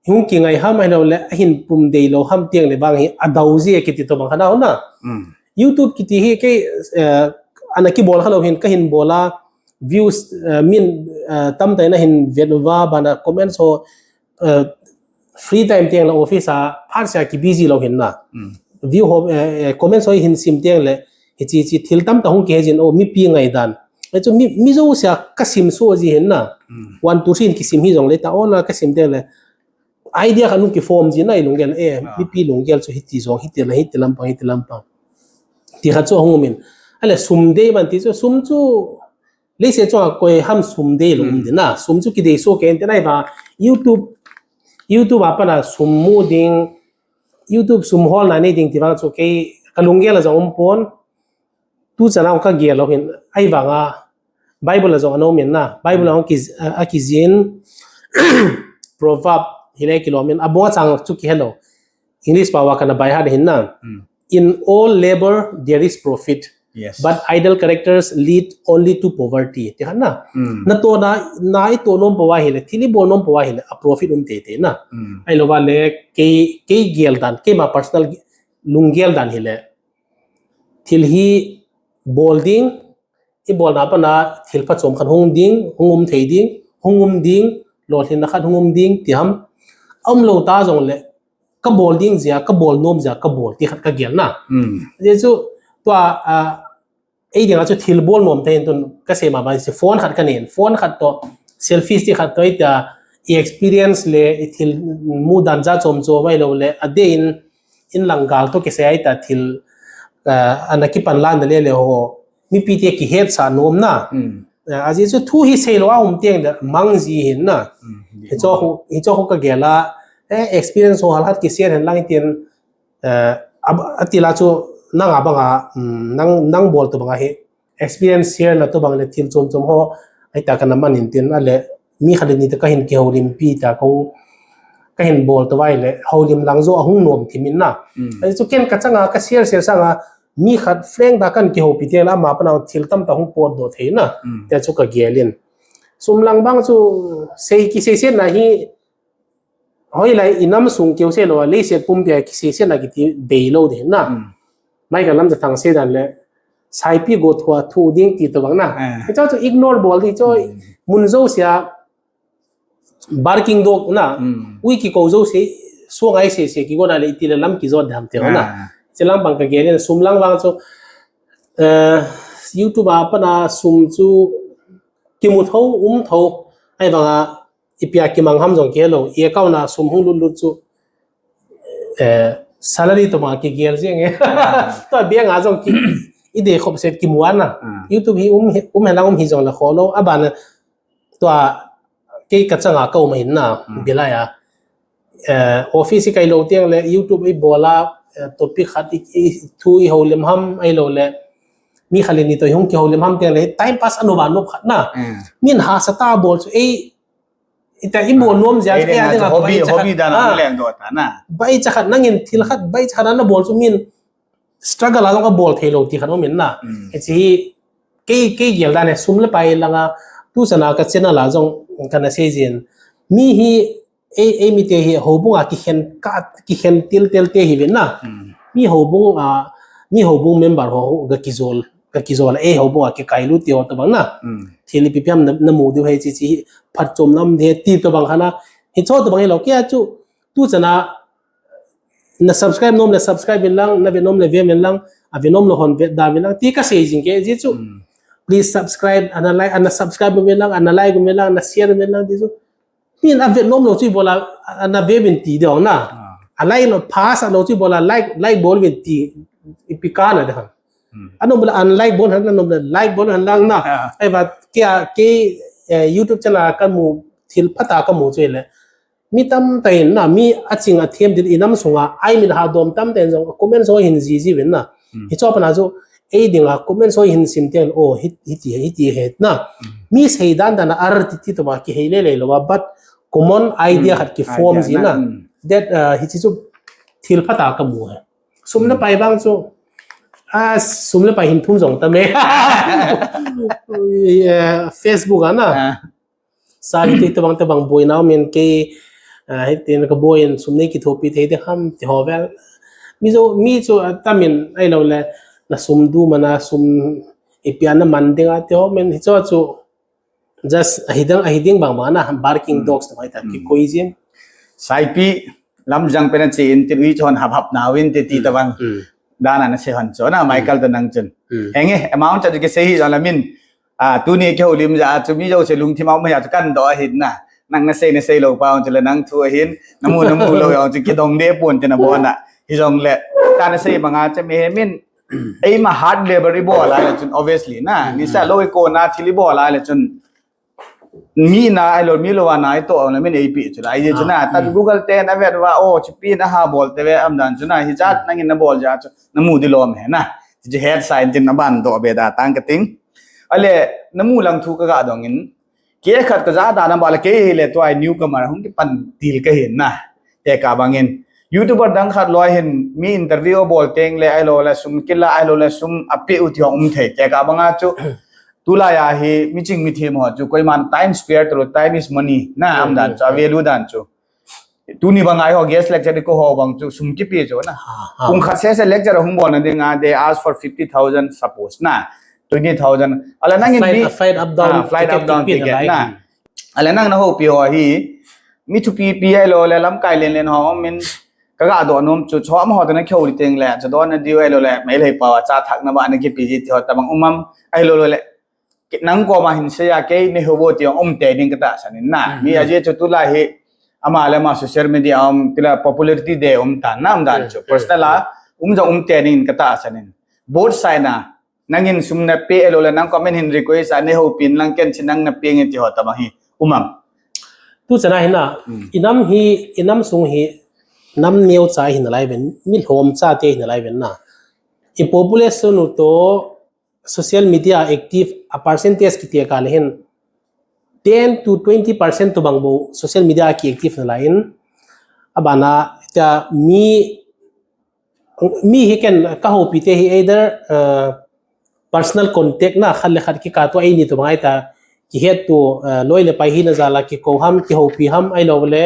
hung ki ngai ham, a lo le, a hin pum dei lo ham teng le bang hi, a dau ji e kiti to bang kha na, na. Mm. YouTube kiti hi kei, eh, ana ki bol kha lo hin, ka hin bol a, views, eh, min, eh, tam tai na hin vet va, bana comments ho, eh, free time teng le office a, phat sia ki busy lo hin na. Mm. View ho, eh, eh, comments ho hin sim teng le, hi chi chi thil tam ta hung ki he jin o, mipi ngai dan. E chu mi, mi jo sia ka sim so ji hin na. Mm. One, two, three ki sim hi jong le ta, o na ka sim teng le. Idea kha nu ki form ji na i lunggel e, mipi lunggel chu hiti jong, hiti la, hiti lampang, hiti lampang. Ti kha chu hung min. Ale sum dei ban ti chu, sum chu Leiset chunga koi ham sum dei lo um ding na. Sum chu kidei so kei in te nai va YouTube, YouTube a pana sum mu ding, YouTube sum hol na nei ding ti vang chu kei ka lunggel a jong um pon. Tu chan a ka gel lo hin ai vang a Bible a jong ano min na. Bible a ki, a kijin Proverb hi le kilom in a bung a chang chu ki hello. English pao a kana bai hat hin na. In all labor there is profit, but idle characters lead only to poverty. Ti khat na. Na to na, na i to nom pao a hile, thil i bol nom pao a hile, a profit um tei tei na. Ai lo va le, kei, kei gel dan, keima personal lunggel dan hile. Thil hi bol ding, i bol na pana thil phachom khat hung ding, hung um thei ding, hung um ding, lolhinna khat hung um ding, ti ham. A um lo ta jong le, ka bol ding jia, ka bol nom jia, ka bol ti khat ka gel na. Jeh chu, tua, a, ei dinga chu thil bol nom te hin tun ka sei ma ba si phone khat ka nen, phone khat to, selfies ti khat to, i ta, i experience le, i thil mu dan ja chom chom ai lo le, a de in, in lang gal to kisei ai ta thil, a, ana kipan lan le le ho, mipi te kihet sa nom na. A, ajeh chu thu hi sei lo a um teng le mang ji hin na. Hi cho khu, hi cho khu ka gel a, eh, experience ho hal hat ki share hen lang tin, eh, a, a ti la chu nang a bang a, um, nang, nang bol to bang a hi experience share na to bang le thil chom chom ho, ai ta ka na man in tin a le mi khat le ni ta ka hin ki holim pi ta kong ka hin bol to vai le holim lang jo a hung nom thi min na. Ajeh chu ken ka chang a ka share share sang a mi khat frank da kan ki ho pi te la ma pana thil tam ta hung pot do thei na. Te chu ka gel in. Sum lang bang chu sei ki sei sei na hi hoi lai i nam sung keu sei lo, leiset pumpi a ki sei sei na ki ti bei lo de na. Mai ka lam ja thang sei dan le, saipi go thua thu ding ti to bang na. Cho cho ignore bol di cho mun jo sia barking dog na. Ui ki ko jo sei, so ngai sei sei ki go na le ti le lam ki jot dam te na. Che lang bang ka gel in sum lang bang chu, eh, YouTube a pana sum chu ki mu tho, um tho. Ai bang a, i pia ki mang ham jong ke lo, i account a sum hung lut lut chu, eh, salary to ma ki gel jeng e. To bank a jong ki, i de khop set ki mu a na. YouTube hi um hi, um he lang um hi jong le kho lo, a ban tua kei ka chang a ka um hin na, bilai a. Eh, office i kai lo teng le, YouTube i bol a, eh, topic khat i, i thu i holim ham ai lo le, mi khat le ni to i hung ki holim ham teng le, time pass a nop a nop khat na. Min hahsa ta bol chu ei, Ita i bol nom jia, ei, ei, a dinga hobby, hobby dan a leng do ta na. Bai cha khat nangin thil khat, bai cha khat na bol chu min struggle a jong ka bol thei lo ti khat um in na. Hichi hi kei, kei gel dan e sum le pai langa tu sana ka channel a jong kana sei jin. Mi hi, ei, ei mite hi houbung a kikhen ka, kikhen til tel te hi vin na. Mi houbung a, mi houbung member ho, ho ga kijol, ga kijol, ei houbung a kikailut ti ho tobang na. Thil ipi pi ham na, na mu diu hi chi chi hi phatchomna um de ti tobang kha na. Hicho tobang hi lo kia chu, tu chana, na subscribe nom le subscribe vin lang, na ve nom le ve vin lang, a ve nom le hon ve da vin lang, ti ka sei jing ke ji chu. Please subscribe, ana like, ana subscribe vin lang, ana like vin lang, ana share vin lang, ti chu. Min a ve nom lo chu bola, ana ve vin ti dong na. A like lo, pass lo chu bola, like, like bol vin ti, ipi ka na de han. Anom le unlike bol han, anom le like bol han lang na. Ai va, ke, ke, eh, YouTube channel ka mu, thil phat a ka mu chu le. Mi tamtah in na, mi aching athem ding inam sunga, ai min ha dom tamtah in jong, comment ho hin ji ji vin na. Hicho pana chu, ei dinga, comment ho hin sim teng, oh, hi, hiti, hiti he na. Mi sei dan dan a ar ti ti tobang kihei le le lo, but common idea khat ki form ji na. That, uh, hichi chu thil phat a ka mu he. Sum le pai vang chu, ah, sum le pai hin thum jong ta me. Eh, Facebook a na. Sa hi ti tobang tobang boina um in kei, ah, hitin ka boi in sum nei kithopi thei de ham ti ho vel. Mi jo, mi chu, ah, tamin ai lo le na sum du mana sum ipi a na man ding a ti ho min hicho chu just ahi dang, ahi ding bang mana barking dogs to mai ta ki koi jin. Saipi lam jang pena chi in ti ui chon hap hap na win ti ti tobang. Dana na se hon chu na Michael to nang chun. Henge amount cha ki sei hi jong la min. A, tuni kihoulim ja chu mi jouse lungthim a um a chu kan do ahin na. Nang na sei na sei lo pa chu le nang thu ahin. Na mu na mu lo jong chu kidong de pon te na bo na. Hi jong le. Ta na sei banga che mi he min. Eima hard labor i bol a le chun obviously na. Ni sa lo i ko na thil i bol a le chun. Mi na ai lo mi lo a na i to na min ei pi chu la. Ai chu na ta Google te na vet va o chu pi na ha bol te ve am dan chu na hi jat nang in na bol ja chu. Na mu di lom he na. Chu head sign tin na ban do be da tang ka ting. Ale, na mu lang thu ka ga dong in. Ke khat ka ja da na ba le ke le tua newcomer hung ki pan til ka hin na. Te ka bang in. YouTuber dang khat loi hin mi interview bol teng le ai lo le sum kila ai lo le sum a pe u ti hong um thei. Te ka bang a chu. Tu la ya hi mi ching mi thim ho chu koi man time square to time is money. Na am dan chu a value dan chu. Tuni bang ai ho guest lecture di ko ho bang chu sum kipe chu na. Kung khat se se lecture hung bol na ding a they ask for fifty thousand suppose na. Twenty thousand. Ala nang in flight, mi, flight up down, ah, flight up down ticket na. Ala nang na ho pi ho hi. Mi thupi pi ai lo le lamkai len len ho min ka ga do nom chu chom ho ta na kheu li teng le cha do na diu ai lo le mai lei pa cha thak na ba na kipi ji ti ho ta bang um am ai lo lo le. Nang koma hin sei a kei nei ho vo ti ong um te ding ka tahsan in na. Mi a je chu tu la hi ama le ama social media um ti la popularity de um ta nam dan chu. Personal a um jong um te ding ka tahsan in. Both side na nang in sum na pe lo le nang comment hin request a nei ho pin lang ken chi nang na pe nge ti ho ta bang hi um am. Tu chana hi na, i nam hi, i nam sung hi, nam neo cha hi na lai ven, mi lhom cha te hi na lai ven na. I population u to social media active a percentage kiti ka le hin ten to twenty percent to bang bo social media ki active na lai in. Abana ta mi, mi hi ken ka hopi te hi either, uh, personal contact na khat le khat ki ka to ai ni to bang ai ta ki het to, uh, loi le pai hi na ja la ki ko ham ki hopi ham ai lo le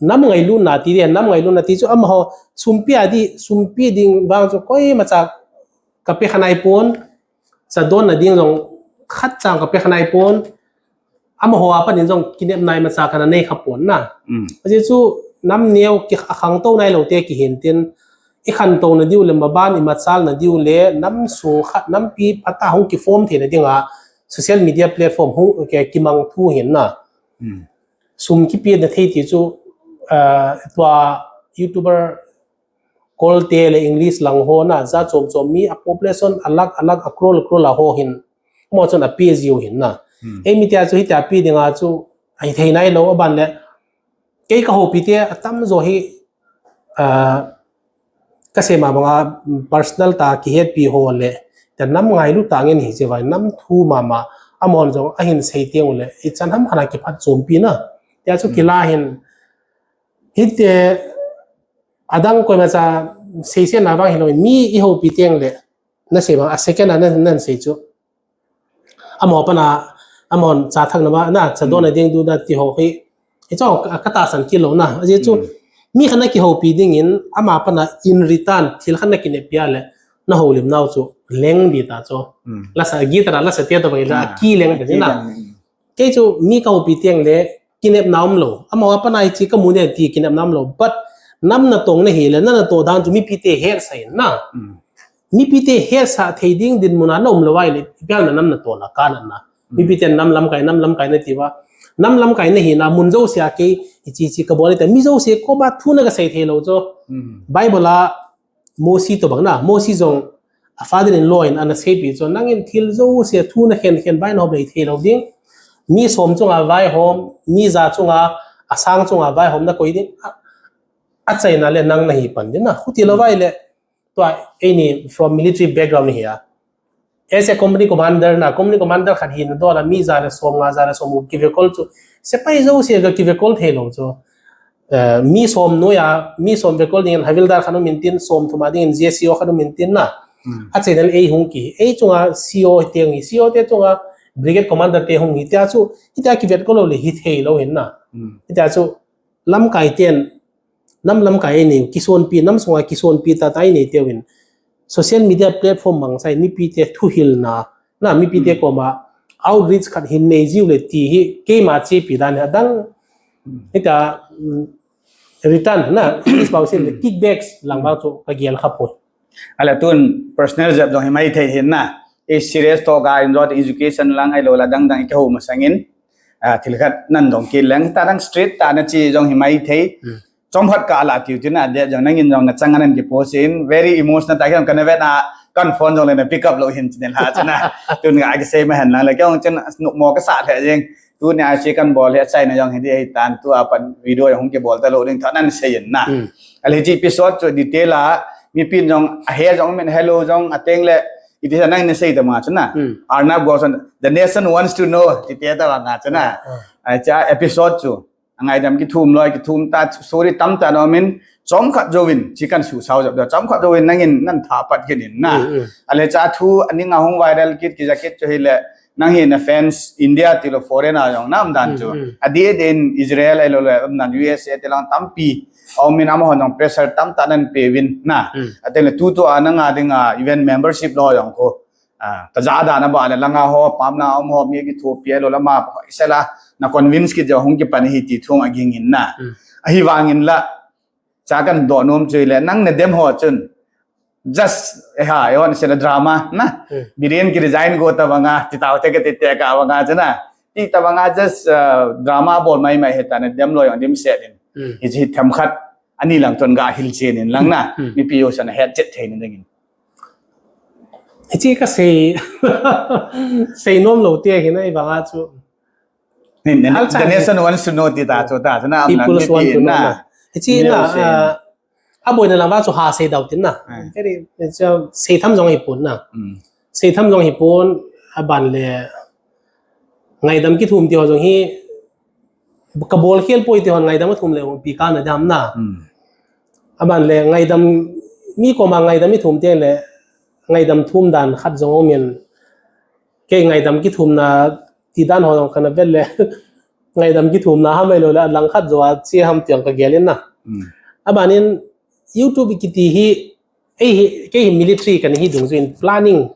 nam ngailutna ti de, nam ngailutna ti chu amaho sumpi a di, sumpi ding vang chu koima cha ka pe kha nai pon, cha don na ding jong khat chang ka pe kha nai pon, amaho a panin jong kinepna imacha kana nei kha pon na. Ajeh chu nam neo ki a khangtou nai lo te kihin tin, i khantou na diu le maban i machal na diu le nam sung khat nampi phat a hung ki form thei na dinga social media platform hung ki, kimang thu hin na. Sum kipe na thei ti chu, ah, tua YouTuber Kol te le English lang ho na, ja chom chom mi a population a lakh, a lakh, a crore, crore a ho hin, mo chun a pe jiu hin na. Ei mi tia chu hitia pe dinga chu, ai thei nai lo a ban le, kei ka hopi te a tam jo hi, ah, ka sei ma banga personal ta ki het pi ho le, ta nam ngailu ta ngen hi che vai, nam thu mama, a mon jong a hin sei te le, i chan ham khana ki phat chom pi na. Tia chu ki la hin, hite, adang koima cha sei se na bang hi lo, mi i hopi teng le, na sei bang, a second a na, na sei chu. Amo pana, Amahon cha thakna ba, na, cha don a ding du na ti ho hi. Hichu ka, ka tahsan kit lou na. Ajeh chu, mi khat na kihoupi dingin, ama pana in return, thil khat na kineppi a le, na houlim nau chu, leng di ta chu. Lasa, guitar a lasa te tabang ila, a kileng di na. Kei chu, mi ka houpi teng le, kinepna um lou. Amaho a pana hiche ka mu ne ti kinepna um lou. But, nam na tong na hi le, na na to dan chu, mipi te hetsah in na. Mipi te hetsah thei ding dinmun a na um lou vai le, ipi ham na nam na to na ka na na. Mipi te nam lamkai, nam lamkai na ti va. Nam lamkai na hi na mun jouse a kei, hiche, hiche ka bol te, mi jouse koma thu na ka sei thei lou chu. Bible a Mosi tobang na, Mosi jong a father-in-law in ana seipi chu, nangin thil jouse thu na khen khen vai na hop lei thei lou ding. Mi som chunga vaihom, mi ja chunga, asang chunga vaihom na koi ding. A, achaina le nang na hi pan ding na. Khuti lou vai le, tua, eini from military background hi a. As a company commander na, company commander khat hina dol a, mi ja le som nga, ja le som gup kivekol chu. Sepai jouse ga kivekol thei lou chu. Eh, mi som noiya, mi som vekol dingin havildar khat um intin, som thum a dingin G S C O khat um intin na. Achaina le ei hung ki, ei chunga C O te hung hi, C O te chunga brigade commander te hung hi, tia chu, hitia kivekol lou le hi thei lou hin na. Hitia chu, lamkai ten, nam lamkai nei, kisonpi, nam sunga kisonpi tata nei teuvin. Social media platform mang sai, mipi te thuhilna, na mipi te koma outreach khat hin nei jiu le ti hi, keima chepi dan hi adang, hita, mm, return, na, English bang sin le kickbacks lang bang chu ka gel kha poi. Ala tun personal jep jong hi mai thei hin na, e serious to ga in jot education lang ai lo la dang dang ke ho ma sangin, a, thil khat nan dong kit leng, ta dang street ta na chi jong hi mai thei. Chom khat ka la tiu tina, de jong nangin jong na chang anan ki post in, very emotional ta, kiang kana vet na, kan phone jong le na pick up lou hin chin la china. Tun nga ki sei ma han lang le, kiang chin nuk mo ka sa the jing. Tunia chi kan bol hi achaina jong hi di hi tan, tua pan video jong ki bol ta lou ding tha nan sei in na. Ale chi episode chu detail a, mipin jong ahe jong min hello jong ateng le, iti sa nang na sei ta ma china. Arnab Goswami, the nation wants to know, ti te ta nga china. Ai cha episode chu. Angaidam kithum loi, kithum ta, sorry, tam ta no min, chom khat jouvin, chi kan su sao jap da, chom khat jouvin, nangin nan tha pat kit in na. Ale cha thu, aning ahung viral kit, kija kit chu hi le, nang hi na fans, India ti lo foreign a jong, nam dan chu. Adi din Israel ai lo le, nam U S A ti lang tampi, au min amaho jong pressure tam ta nan pe vin na. Ate le tu tu a nang a ding a, event membership lo jong ko. A, ta ja da na ba le langa ho, pam na um ho, mi kithopi lo lama, isela, na convince ki jo hung ki pan hi ti thung a ging in na. Ahi vang in la, cha kan do nom chu le, nang na dem ho chun, just, eh, ha, eh, on sela drama, na. Biren ki resign go ta vanga, ti tau te ka ti te ka vanga chana. Ti ta vanga just, uh, drama bol mai mai he ta na dem lo jong dim se din. Hi chi them khat, ani lang ton ga hil che nin lang na. Mipi yo sana het chet thei nin ding in. Hichi ka sei, sei nom lo te hi na i vanga chu. Nin, nin, the nation wants to know ti ta chu ta, chu na, am lang people's want to know na. Hichi na, a, a boina lang va chu ha sei dau tin na. Very, sei tham jong hi pon na. Sei tham jong hi pon, a ban le, ngaidam kithum ti ho jong hi, ka bol khel poi ti hon ngaidam thum le, pi ka na dam na. A ban le, ngaidam, mi koma ngaidam i thum te le, ngaidam thum dan khat jong om in, kei ngaidam kithumna ti dan ho jong kana vet le, ngaidam kithumna ham ai lo le, lang khat jo a chi ham tiang ka gel in na. A ban in YouTube kiti hi, ei hi, kei hi military kan hi dung jin planning,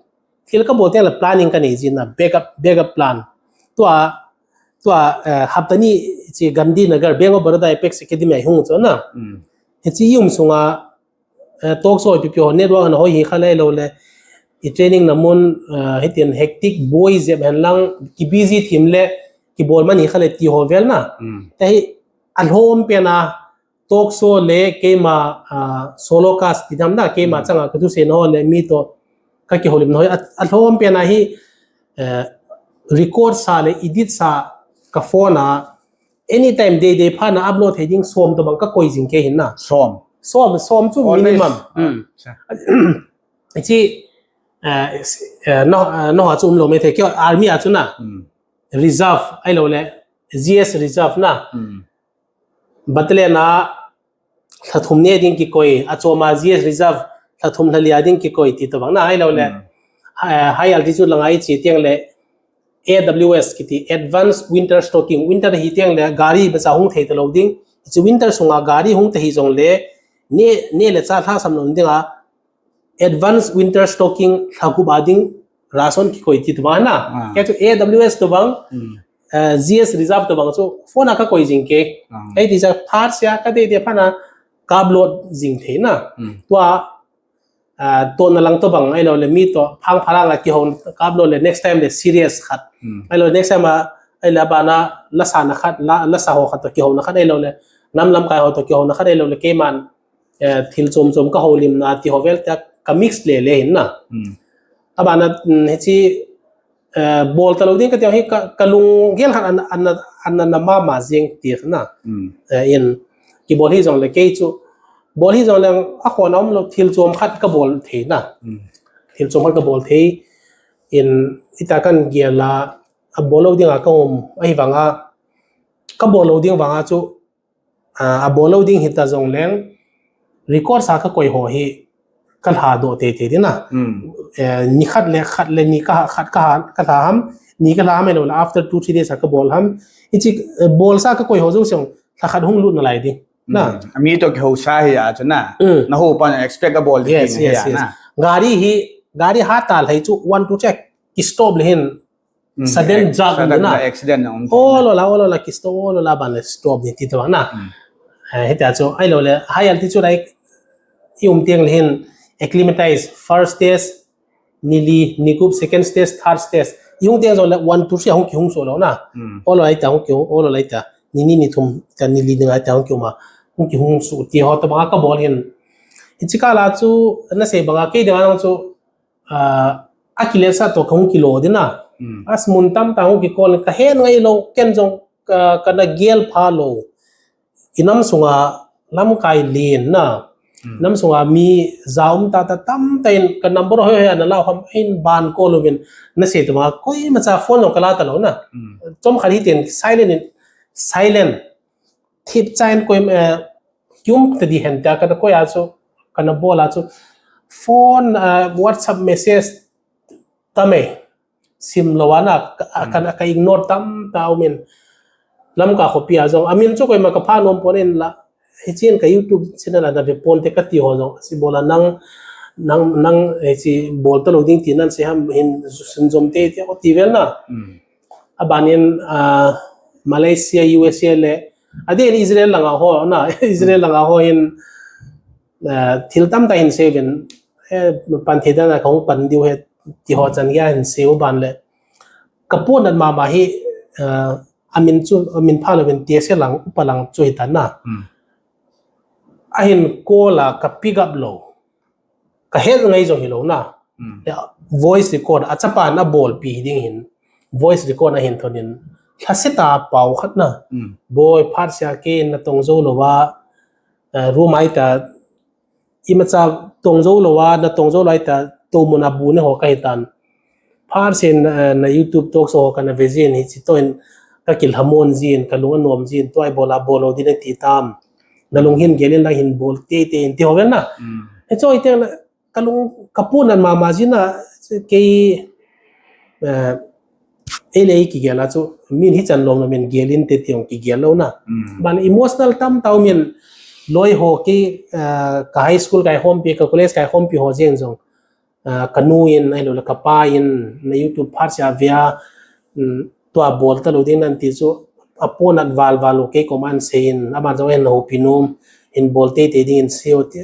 thil ka bol te le planning ka nei jin na, backup, backup plan. Tua, tua, eh, hapta ni chi Gandhinagar, Bank of Baroda Apex Academy ai hung chu na. Hichi yum sunga, eh, talk show pipi ho network ana hoi hi kha le lo le. I training na mun, eh, hitin hectic boi jep hen lang ki busy thim le ki bol man hi kha le ti ho vel na. Ta hi a lhom pen a talk show le keima, ah, solo cast ti dam na keima changa ka thusei na ho le mi to ka kihoulim na ho a, a lhom pen a hi, eh, record sa le edit sa ka phone a anytime day day pha na upload thei ding som to bang ka koi jing ke hin na. Som. Som, som chu always minimum. Chi, eh, eh, no, eh, no ha chu um lo me the kyo army a chu na. Reserve, ai lo le, G S reserve na. Battalion a, lha thum ne ding kikoi, a choma G S reserve, lha thum lha li a ding kikoi ti to bang na, ai lo le. High, high altitude langa i chi tiang le, A W S kiti, Advanced Winter Stocking, winter hi teng le gari bacha hung thei talou ding. Hiche winter sunga gari hung ta hijongle, ne, ne le cha lhasam nom dinga, Advanced Winter Stocking lha gup a ding ration kikoi ti tobang na. Ah. Kei chu A W S tobang, Hmm. eh, G S Reserve tobang chu phone a kakoi jing kei. Ah. Kei ti cha phat sia ka dei dei phat na ka upload jing thei na. Hmm. Tua, ah, tona lang tobang ahilou le mi to phang phalang a kihou ka upload le next time le series khat. Hmm. Ahilou next time a, ahilou le abana lasa na khat, la, lasa ho khat to kihouna khat ahilou le nam lamkai ho to kihouna khat ahilou le keiman eh, thil chom chom ka houlimna ti ho vel te ka mix le le hin na. Hmm. Abana, mm, hiche, eh, bol talou ding kati hi ka, ka lunggel khat an, an, an, an na mama jeng ti na. Hmm. Eh, in, kibol hijongle kei chu, bol hijongle akhona umlou thil chom khat ka bol thei na. Hmm. Thil chom khat ka bol thei in ita kan gel a, abol lou dinga ka um, ahivanga, ka bol lou ding vanga chu, ah, abol lou ding hita jongleng, record sa kakoi ho hi ka lha doh tei tei ding na. Hmm. Eh, ni khat le, khat le ni ka, khat ka, ka lha ham, ni ka lha ham ahilou le after two, three days a ka bol ham. Hiche, eh, bol sa kakoi ho jouse, lha khat hung lut nalai ding. Na. Hmm. Ami to kihou sa hi a chu na. Hmm. Na hou pan expect a bol ding Yes, hi yes, a yes. na. Gari hi, gari ha ta lhai chu one, two check. Ki stop le hin. Mm, Sudden ac-, jump sudden na. accident na um Oh, thei na. lo la, oh, lo la, ki stop, oh, lo la, ban le stop ni ti to na. Mm. Eh, hitia chu, ahilou le, high altitude a i um teng le hin acclimatize, first stage, ni li, ni gup, second stage, third stage. I hung teng jongle one, two, three, hung kihung soh lou na. Mm. Oh, lo la ita, hung kihung, oh, lo la ita. Ni ni, ni thum, ta ni li, ni nga ita, hung kihung ma. Hung kihung soh ti ho tobanga ka bol hin. Hiche kah la chu, na sei banga, kei ding a chu, ah, akiletsah to kahung kilo ding na. Hmm. As mun tamtah hung kikol, ka het ngai lou, ken jong ka, kana gel pha lou. I nam sunga lamkai len na. Hmm. Nam sunga mi ja um tah tah tamtah in ka number hoi hoi ana la ham in ban call uvin na sei tobanga koima cha phone jong ka la talou na. Hmm. Chomkhat hitin silent in, silent. Thip chain koi, eh, kium ta di hen tia kana koi a chu, kana bol a chu, phone, eh, WhatsApp message tam e, sim lou a na, ka, Hmm. kana ka ignore tamtah um in, Lamka khopi a jong, amin chu koima ka pha nom pon in la, hichen ka YouTube channel a na ve pon te kati ho jong, si bol a nang, nang, nang, eh, si bol talou ding ti nan sei ham hin, sin jom te, ti ko ti vel na. Hmm. Abanin, ah, Malaysia, U S A le, adeh in Israel langa ho, na, Israel langa ho hin, ah, thil tamtah hin sei uvin, eh, pan thei dan a kahung pan diu ahi, ti ho chan geiya hin sei u ban le. Ka puanat mama hi, ah, amin chu, amin pha louvin T S A lang, upa lang chu hitan na. Hmm. Ahin call a ka pick up lou. Ka het ngai jong hilou na. Hmm. Ya, voice record, achapan abolpi ding hin. Voice record ahin thon in. Lhasetah a pao khat na. Hmm. Boi, phat sia kei natong jou lou a, eh, room a ita, imacha tong jou lou a, natong jou lou a ita, tou mun a bu ne ho kahi tan. Phat sia in, eh, na YouTube talk show ho kana ve jin hiche toh in, ka kilhamon jin, ka lung anom jin, tua ibol a bol lou ding nati tam. Na lung hin gel in lang hin bol teitei in ti ho vel na. Hmm. Hiche hi teng na, ka lung, ka puanat mama jin a, kei, eh, ei le ei kigel a chu, min hichan lom lom in gel inte ti jong kigel lou na. Hmm. Ban emotional tamtah um in loi ho kei, eh, ka high school kai hompi, ka college kai hompi ho jeng jong, eh, ka nu in, ahilou le ka pa in, na YouTube phat sia ve a, mm, tua bol talou ding nan ti chu, apuanat val val u kei koma ahin sei in, aban jong ahin houpi nom, hin bol teitei ding in sei u ti.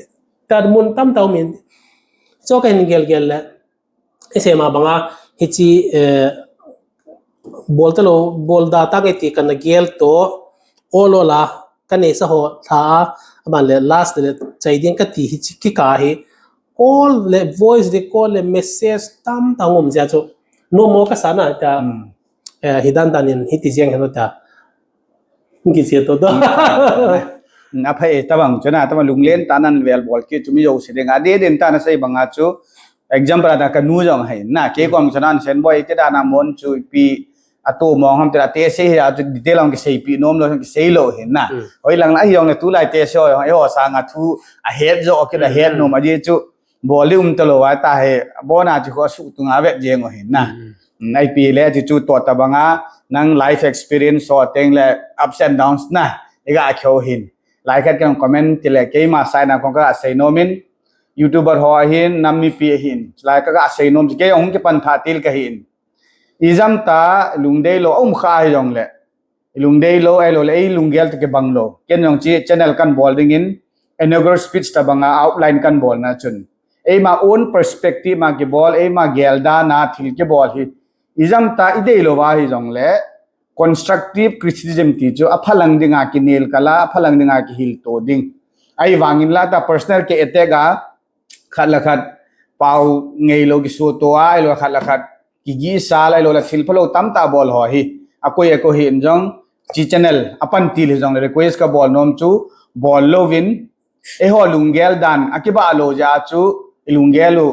Tua mun tamtah um in, chu kahin gel gel le, i sei ma banga, hiche, eh, bol talou, bol da tange ti kana gel toh, ol ol a, ka neisa ho lha a, aban le last le chai ding kati hiche kikah hi, call le voice record le message tamtah um jeh a chu, nom mo kasa na ta, Hmm. eh, hidan dan in hiti jeng hen ta. Kiche to to. Hmm, aphai tabang chu na, tabang lunglen tah nan vel bol kit chu mi jouse dinga. Adeh din tah nasei banga chu, example a ka nu jong ahin na, kei kom chu nan sen boi, ti dan a mon chu ipi atoh mong ham ti la, T S A hi a chu detail a kiseipi nom lou, kisei lou ahin na. Hmm. Hoilang na hi jong le tulai T S A ho jong, eiho sanga thu ahet jo kit, ahet Hmm. nom a jeh chu, bol ding um talou a ta hi, abon a chu kho suh tunga vet jeng u ahin na. Hmm. Ai pi le ti chu to ta banga nang life experience so teng le ups and downs na iga kho hin. Lai khat kan comment ti le keima saina kong ka sei nomin YouTuber ho hin nam mipi hin. Lai ka ga sei nom ke ong ke pan tha til ka hin. Ijam ta lungdei lo um kha hi jong le. Lungdei lo ai lo le ei lunggel te ke bang lo. Ken jong chi channel kan bol ding in inaugural speech ta banga outline kan bol na chun. Eima own perspective ma ke bol, eima gel da na thil ke bol hi. Ijam ta idei lo va hi jong le. Constructive criticism ti chu aphalang dinga kinel kala, aphalang dinga kihil to ding. Ai vangin la ta personal ke attack a khat la khat pau ngei lo kisu to ai lo khat la khat kigi sa lai lo la thil phalo tam ta bol ho hi. Akoi akoi hi in jong chi channel apan til hi jong request ka bol nom chu bol lo vin. Eiho lunggel dan akiba lo ja chu ilunggel u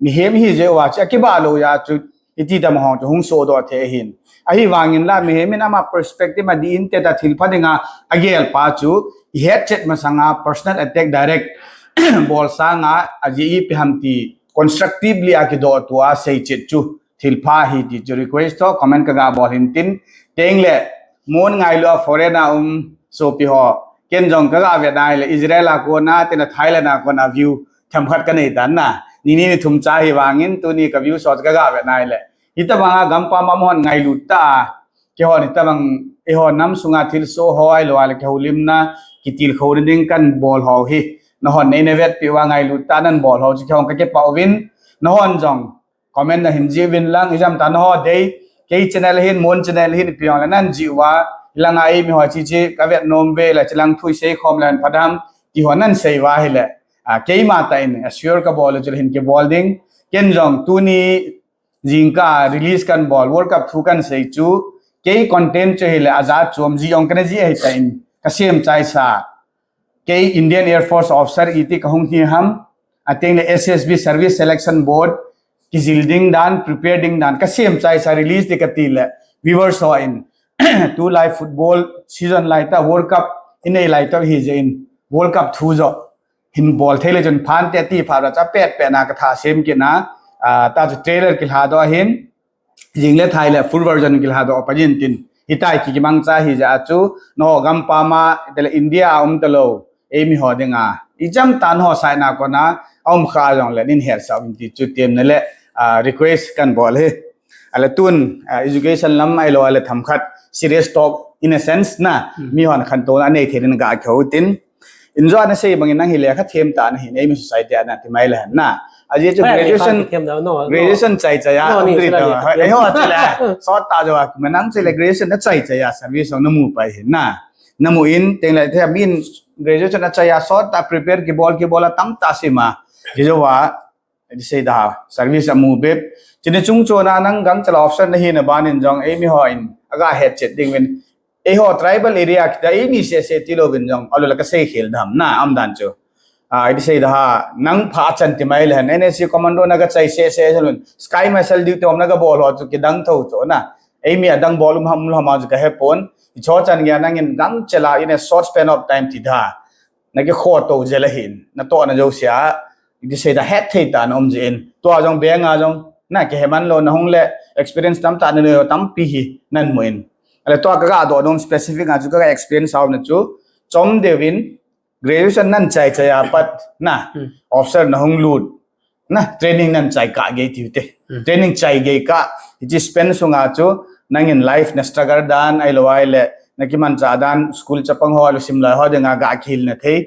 mihem hi je wa chu akiba lo ja chu iti dam hong chu hung so do the hin. Ahi vangin la mihem in ama perspective ma di in te ta thil pha dinga agel pa chu ihet chet masanga personal attack direct bol sanga aji ipi ham ti constructively akido tua sei chet chu thil pha hi ti chu request to comment ka ga bol hin tin teng le mon ngai lo foreign a um so pi ho ken jong ka ga ve nai le Israel a ko na te na Thailand a ko na view tham khat ka nei dan na ni ni ni thum cha hi vangin tu ni ka view so ka ga ve nai le hita banga gam pa ma mon ngai lut ta ke hon hita bang e hon nam sunga thil so ho ai lo ale ke holim na kitil kho ding kan bol ho hi na hon nei ne vet pi wa ngai lut ta nan bol ho chi ke hon ka ke pa uvin na hon jong comment na hin ji vin lang ijam ta na ho dei kei channel hin mon channel hin pi hon nan ji wa langa ei mi ho chi chi ka vet nom ve la chi lang thui sei khom lan padam ti ho nan sei wa hi le a keima ta in assure ka bol chu hin ke bol ding ken jong tu ni jingka release kan bol World Cup thu kan sei chu kei content chu hi le aja chuam ji ong kana ji ai ta in ka sem chai sa kei Indian Air Force officer iti ka hung hi ham ateng le S S B Service Selection Board kijil ding dan prepare ding dan ka sem chai sa release ti ka ti le viewers ho in tu lai football season lai ta World Cup inei lai ta hi je in World Cup thu jo hin bol thei le chun phan te ti pha ra cha pet pet na ka tha sem ki na ta chu trailer ki hla do hin jing le thai le full version ki hla do pa jin tin hi tai ki ki mang cha hi ja chu no gam pa ma te le India um ta lo ei mi ho dinga i cham tan ho sai na ko na um kha jong le nin her sa um ti chu tem na le request kan bol he ale tun education lam ai lo ale tham khat serious talk in a sense na mi hon khan to na nei therin ga kho tin Injo na sei bangin nang hi lekha them ta na hin ei mi society ana ti mai le na aji chu graduation graduation chai chai a um ri ta ei ho chu le sot ta jo a ma nang sei le graduation na chai chai a service na mu pai hin na na mu in teng le the min graduation na chai a sot ta prepare ki bol ki bol a tam ta si ma ki jo wa Iti sei da service amu bep chini chung chona nang gang chala option na hi na banin jong ei mi ho in aga het chet ding win ei ho tribal area kita ei mi se se ti lo win jong alo la ka sei khel dam na am dan chu a iti sei da nang pha chan ti mai le N S C commando na ga chai se se lun sky missile di tom na ga bol ho chu ki dang tho chu na ei mi adang bol um ham lo ma chu ka he pon i cho chan ga nang in gang chala in a short span of time ti da na ki kho to je la hin na to na jo sia iti sei da het thei ta na um je in to a jong beng a jong na ki he man lo na hung le experience tam ta na lo tam pi hi nan mu in ale to ka ga do dong specific a chu ka experience au na chu chom de win graduation nan chai chai a pat na officer na hung lut na training nan chai ka ge ti te training chai ge ka iti spend sunga chu nang in life na struggle dan ai lo ai le na ki man cha dan school chapang ho lo sim lai ho de nga ga khil na thei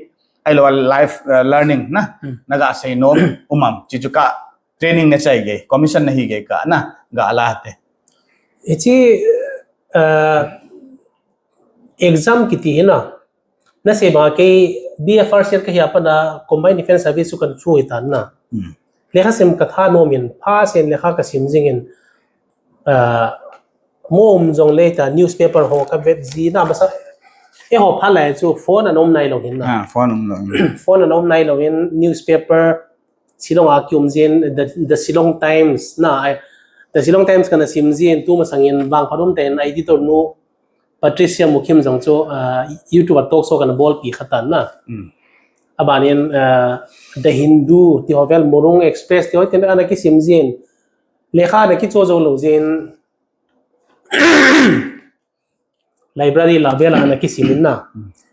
ai lo life learning na na ga sei nom umam chi chu ka training na chai ge commission na hi ge ka na ga la te ichi exam kiti hi na na sei ba kei B F R C ka hi apa na combined defense service kan chu hi tan na lekha sim ka tha nom in pha sen lekha ka sim jing in mo um jong le ta newspaper ho ka vet ji na masa e ho pha lai chu phone an um nai lo hin na phone um lo phone an um nai lo in newspaper Shillong a ki um jin the, the Shillong Times na the Shillong Times kana sim jin tu masang in bang pharum ten editor nu Patricia Mukhim jong chu YouTube a talk show kana bol pi khatan na abanin The Hindu ti hovel Morung Express ti hotel ana ki sim jin Lekha na kicho jou lou jeh in library la bel a na kisim in na.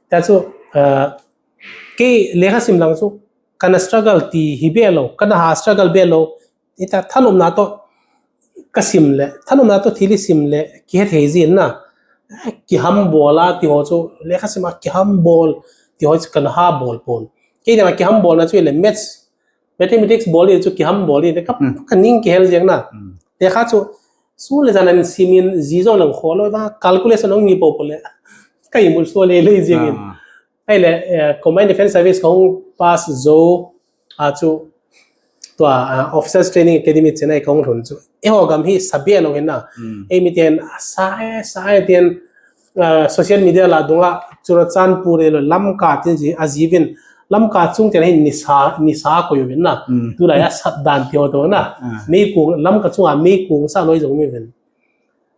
Tia chu, uh, kei lekha sim lang chu kana struggle ti hi bel lou, kana ha struggle bel lou. Ita thanopna to kasim le, thanopna to thil isim le, kihethei jin na. Kihambol a ti ho chu, lekha sim a kihambol ti ho chu kana ha bol pon. Kei dinga kihambol na chu le maths, mathematics bol hi chu kihambol hi ka, Hmm. ka ning kihel jeng na. Hmm. Lekha chu, su le jan an simin ji jong lang kho lou va, calculation ong ni po po le. Ka imul so le le jeng in. Ah. Ahile, eh, Combined Defence Service kong pass jou a chu, tua, ah, Officers Training Academy Chennai kong lhun chu. Eiho gam hi sa bel lou hin na. Hmm. Eimi ten, sa e, sa e ten, ah, social media la dunga, Churachandpur e lo, Lamka tin ji, a jivin, Lamka chung ten hin nisa, nisa koi uvin na. Hmm. Tulai a sat dan ti ho to na. Ah. Meikong, Lamka chunga meikong sa loi jong mi uvin.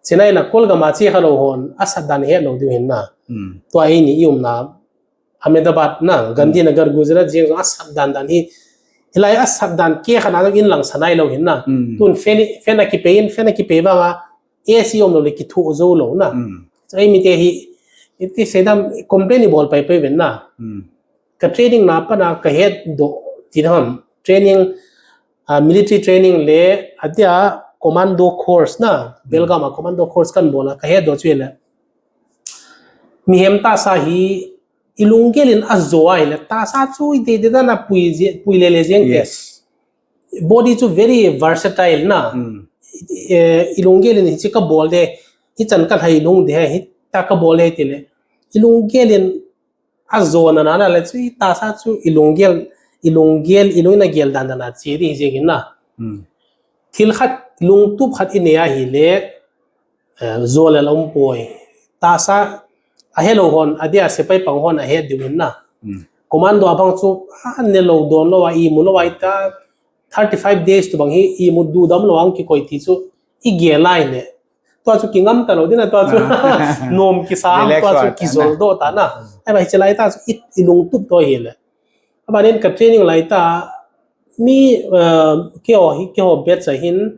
Chennai la Kolgam a che kha lou hon, a sat dan he lou diu hin na. Hmm. Tua eini i umna, Ahmedabad na, Gandhinagar, Gujarat jeng jong a sat dan dan hi. Hilai a sat dan kei khat na jong in lang sa nai lou hin na. Hmm. Tun fan, fan a kipei in, fan a kipei vang a, A C om lou le kithu jou lou na. Hmm. So, eimi te hi, iti seidam complain i bol pai pai uvin na. Hmm. Ka training na pat a ka het doh ti ham. Training, ah, military training le, atia commando course na, Belgaum a commando course kan bol a, ka het doh chu le. Mihem tahsa hi, i lunggel in a jo a hile, tahsa chu i de de dan a pui je, pui le le jeng te. Yes. Body chu very versatile na. Hmm. Eh, i lunggel in hichi ka bol de, hichan ka lhai lung de, hita ka bol de ti le. I lunggel in a jo na na na le chu i tahsa chu i lunggel, i lunggel, i lung in a gel dan dan a che di jeng in na. Hmm. Thil khat, lungtup khat i nei a hile, eh, jo le la um poi. Tahsa, a he lou hon, a dia sepai pang hon a he diu hin na. Hmm. Commando a bang chu, a ne lou don lou a, imu lou a ita, thirty-five days tu bang hi, imu du dam lou ang kikoi ti chu, i gel a hile. Tua chu kingam ta lou ding na, tua chu Ah. nom kisa, Relax tua chu vat, kizol na. doh ta na. Hmm. Ai ba hiche lai ta chu, i, i lungtup to hile. Abanin ka training lai ta, mi, uh, keiho hi, keiho batch a hin,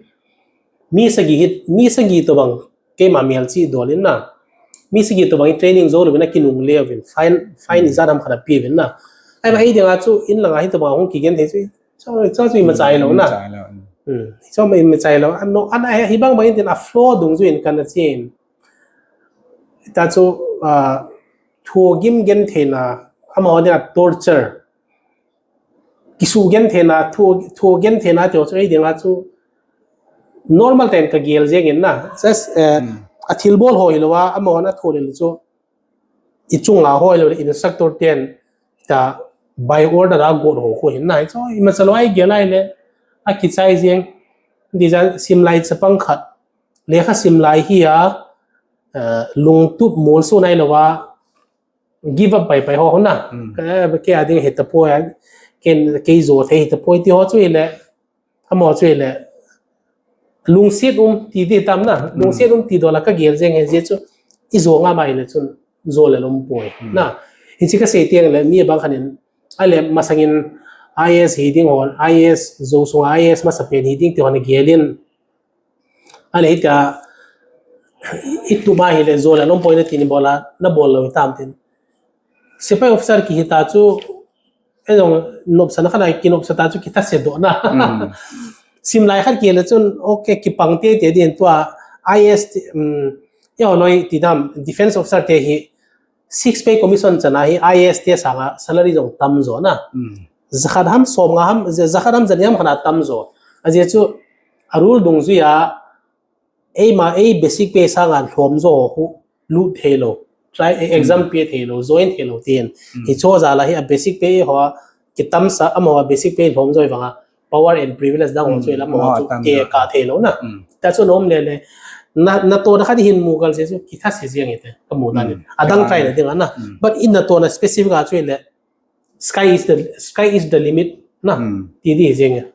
mi sagi hi, mi sagi to bang, keima mel chi dol in na. Mi sagi to bang hi training jou lou vin a kinungle uvin, fine, fine Hmm. ijat ham khat a pe uvin na. Ai ba Hmm. ei dinga chu, in langa hi to bang hung kigen thei chu, chu, chu, chu i machai lou na. Machai lou. Hmm. Chu i machai lou. Ano, ana hi bang bang in tin a flow dungjuiyin kana chen. Ta chu, ah, thu gim gen theina, amaho dinga torture. Kisu gen theina, thu, thu gen theina ti ho chu ei dinga chu normal ten ka gel jeng in na. Just, eh, Hmm. a thilbol ho hilou a, amahon a thu le chu i chunga ho hilou le instructor ten ta by order a got ho khu hin na. Chu i machal a i gel a hile, a kichai jeng. Di jan sim lai chapang khat. Lekha sim lai hi a, eh, lungtup molso nai lou a, give up pai pai ho na. Hmm. Ka, kei a ding hita poi a, ken, kei jo thei hita poi ti ho chu ile, amaho chu ile, lungset um ti ti tam na, Hmm. lungset um ti dol a ka gel jeng he jeh chu, i jo nga mai le chun, jo le lom poi. Hmm. Na, hichi ka sei tiang le, mi bang khan in, a le masang in I A S hi ding ho, I A S jo sunga I A S masapen hi ding ti ho na gel in, Ahile hitia, i tup a hile jo le lom poi na ti ni bol a, na bol lou tam tin. Sepai officer kihi ta chu, e jong nopsana khat a kinopsa ta chu kitha se doh na. Mm. Sim lai khat kile chun, okay, kipang te te din tua, I A S, um, e ho loi ti dam, defense officer te hi, six pay commission chana hi I A S te sanga salary jong tam jo na. Mm. Jakhat ham som nga ham, ja-, jakhat ham jani ham khana tam jo. Ajeh chu a rule dungjuia eima ei basic pay sanga lhom jo khu lut thei lou. Try, e, exam Mm. pe thei lou, join thei lou tin. Mm. Hicho jal a hi a basic pay ho kitamsa amaho a basic pay lhom jo vanga power and privilege dang ho Mm. chu lam ho Oh, chu tam ke jo. Ka thei lou na. Mm. Ta chu nom le le. Na, na to na khat hin mu kal se chu kitha se jeng ite. Ka mu na ni. Mm. Adang Ka try na ding ana. Mm. But in na to na specific a chu le sky is the, sky is the limit na. Mm. Ti di jeng.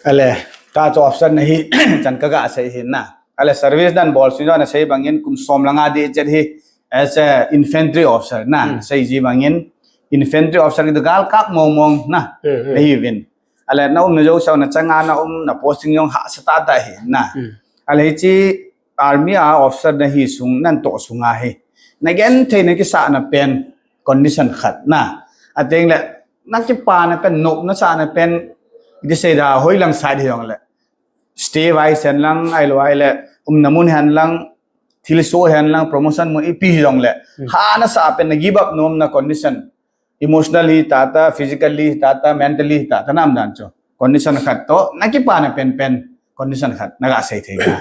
Ale, ka chu officer na hi chan ka ga sei hi na. Ale service dan bol sui na sei bangin kum som langa di chet hi as a infantry officer na. Mm. Sei ji bangin infantry officer ki gal kap mong mong na. Mm, mm. Nei vin. Ale na umna jouseu na changa na um na posting jong hahsa tah tah hi na. Hmm. Ale hiche army a officer na hi sung nan toh sunga hi. Na genthei na kisahna pen condition khat na. Ateng le na kipana pen nopna sahna pen kisei da hoilang side hi jongle. Stay wise hen lang, ahilou ahile, umna mun hen lang, thilsoh hen lang, promotion mun ipi hi jongle. Hmm. Hahsa pen na give up nomna condition. Emotionally tah tah, physically tah tah, mentally tah tah nam dan chu. Condition khat toh, na kipana pen pen, condition khat, na gasei thei ka.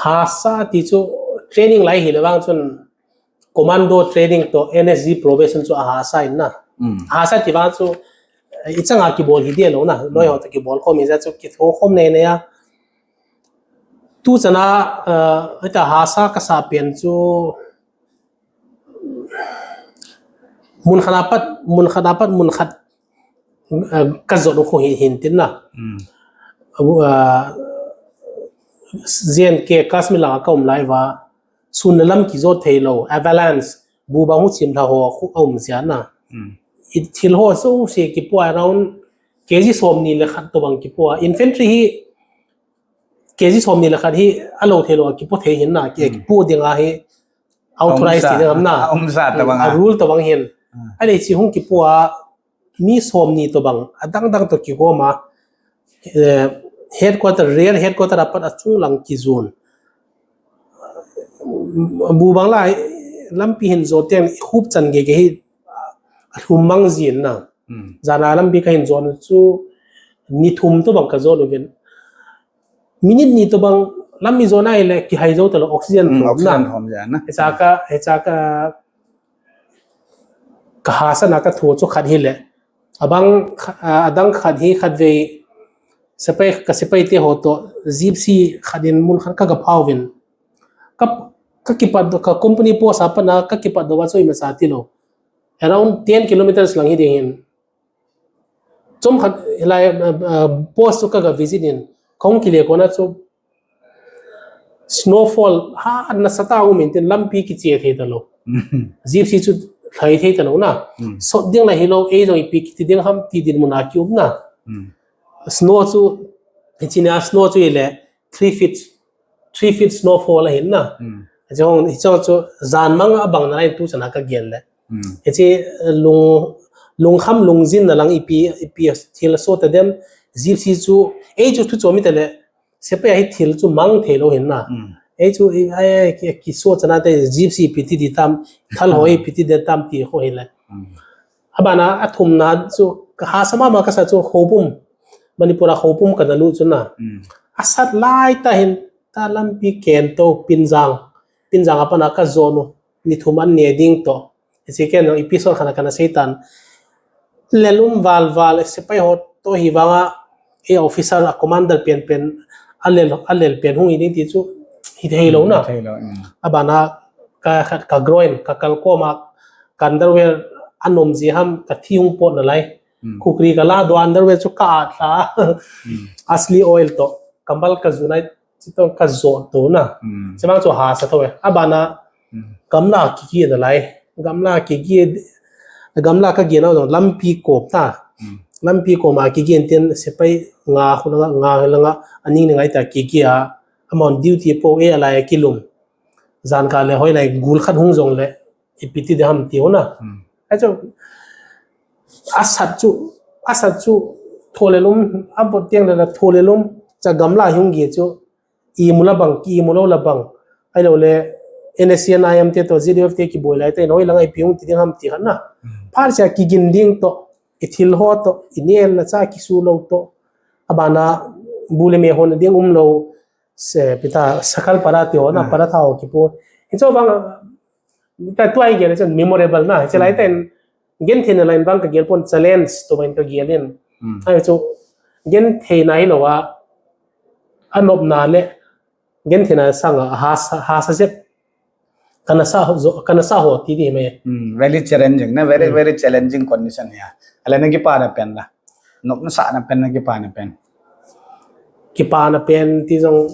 Hahsa ti chu training lai hile vang chun commando training toh N S G probation chu ahahsa in na. Hmm. Ahahsa ti vang chu, eh, ichanga kibol hi ding lou na. Loi ho toh kibol khom hi ja chu kitho khom nei nei a. Tu chana, eh, ita hahsa kasa pen chu mun khat apat, mun khat apat, mun khat, eh, kajot u khu hi hin tin na. Hmm. Eh, J N K Kashmir langa ka um lai va, sun le lam kijot thei lou, avalanche, bu bang hu chim lha ho khu a um jia na. Hmm. I thil ho so se kipoa around K G somni le khat tobang kipoa. Infantry hi K G somni le khat hi alou thei lou a kipo thei hin na, ki, hmm, kipo dinga hi authorize ti ding ham na. A um sa tobang a. A rule tobang hin. Hmm. Ahile hiche hung kipoa mi somni tobang, adang dang toh kigoma, eh, headquarter, real headquarter apat achung lang kijon. Bu bang lai, lampi hin jot teng, hup chan gei gei hi, alhum mang jin na. Hmm. Jana lampi kahin jot chu, ni thum tobang kajot uvin. Minute ni tobang, lampi jot na ahile, kihai jou talou, oxygen, hmm, thum na. Oxygen thum jia na. Hicha ka, hicha ka, ka hahsa na ka thu chu khat hile. Abang kha-, a, adang khat hi khatvei sepai, ka sepai te ho toh, gypsy khat in mun khat ka, ka phau vin. Ka, ka kipat doh, ka company post a pat na ka kipat doh va chu ima cha tilou. Around ten kilometers lang hi ding hin. Chom khat, hilai, uh, uh, post chu ka, ka visit in. Ka hung kile kona chu snowfall ha nasatah a um in tin lampi kiche thei talou. Gypsy chu lhai thei talou na. Hmm. Sot ding la hilou, ei jong ipi kiti ding ham ti dinmun a kium na. Hmm. Snow chu, hiche nia snow chu ile three feet, three feet snowfall ahin na. Hmm. Hiche hung, hiche hung chu jan mang abang nalai tu chana ka gel le. Hmm. Hiche lung, lungkham lungjin na lang ipi, ipi thil sot ta dem, gypsy chu, ei chu thu chom ita le, sepai a hi thil chu mang thei lou hin na. Hmm. Ei chu, ei, ei, ei, ki, kiso chana te gypsy ipi ti di tam, thal ho ipi ti di tam ti ho hi le. Hmm. Abana, athumna chu, ka hahsa mama kasa chu Khoupum, Manipur a Khoupum kana lut chu na. Hmm. Asat lai tah hin, ta lampi ken toh, Pinjang, Pinjang a pat na ka jon u, ni thum an ne ding toh. Hiche ken jong episode khat a kana sei tan. Lel um val val, sepai ho toh hi vanga, e officer a commander pen pen, a lel, a lel pen hung hi ding ti chu, hi thei lou na. Hmm, thei lou, hmm. Abana, ka, ka, ka groin, ka kal koma, ka underwear, anom ji ham, ka thi hung pot nalai. Hmm. Khukri ka la doh underwear chu ka at lha. Hmm. Asli oil toh, kamal ka ju nai, Chuteng ka jot to na. Hmm. Chuvang chu hahsa tho e. Abana, hmm, gamla kiki nalai. Gamla kiki, gamla ka gin a lampi kom ta. Hmm. Lampi kom a kigin tin sepai nga khu langa, nga langa, aning ni ngai ta kiki a. Amahon duty po e alai kilum. Jan ka le hoi lai gul khat hung jong le. Ipi ti ding ham ti ho na. Hmm. Achu, asat chu, asat chu, tho le lum, a vot tiang le la tho le lum, cha gamla hung gi chu, imu la bang, ki imu lou la bang. Ahilou le, N S C N I M te toh, Z D F te kiboi lai te, hoi langa ipi hung ti ding ham ti khat na. Hmm. Phat cha kigin ding toh, i thil ho toh, i nel na cha kisu lou toh. Abana, bu le me hon ding um lou, se, pita, sakal para ti ho na, hmm, para tha ho kipu. Hichu vang, ta tua i gel chun memorable na, hiche lai, hmm, ten, genthei na line vang ka gel pon challenge to vang ka gel in. Hmm. Ahi chu, genthei na hilou a, anop na le, genthei na sanga, hahsa, hahsa jep. Kana sa ho, kana sa ho ti di me. Hmm, very challenging, na very, hmm, very challenging condition ya. Ala na kipana pen la. Nop na sa na pen na kipana pen. Kipana pen ti jong,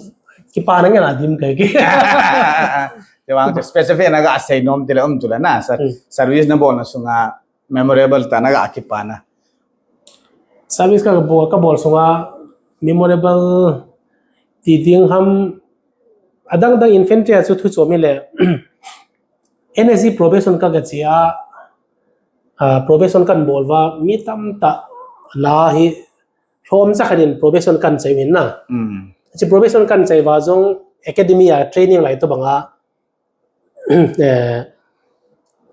kipana ngen a dim kai ki. Ti vang specific na ga sei nom ti le um tu la na. Sa, hmm, service na bol na sunga memorable ta na ga kipana. Service ka bol, ka bol sunga memorable ti ding ham, adang dang infantry a chu thu chom hi le, N S G probation ka ga chia, ah, probation kan bol va, mi tam ta la hi, hlom cha khan in probation kan chai min na. Mm. Chi probation kan chai va jong academy a training lai to banga, eh,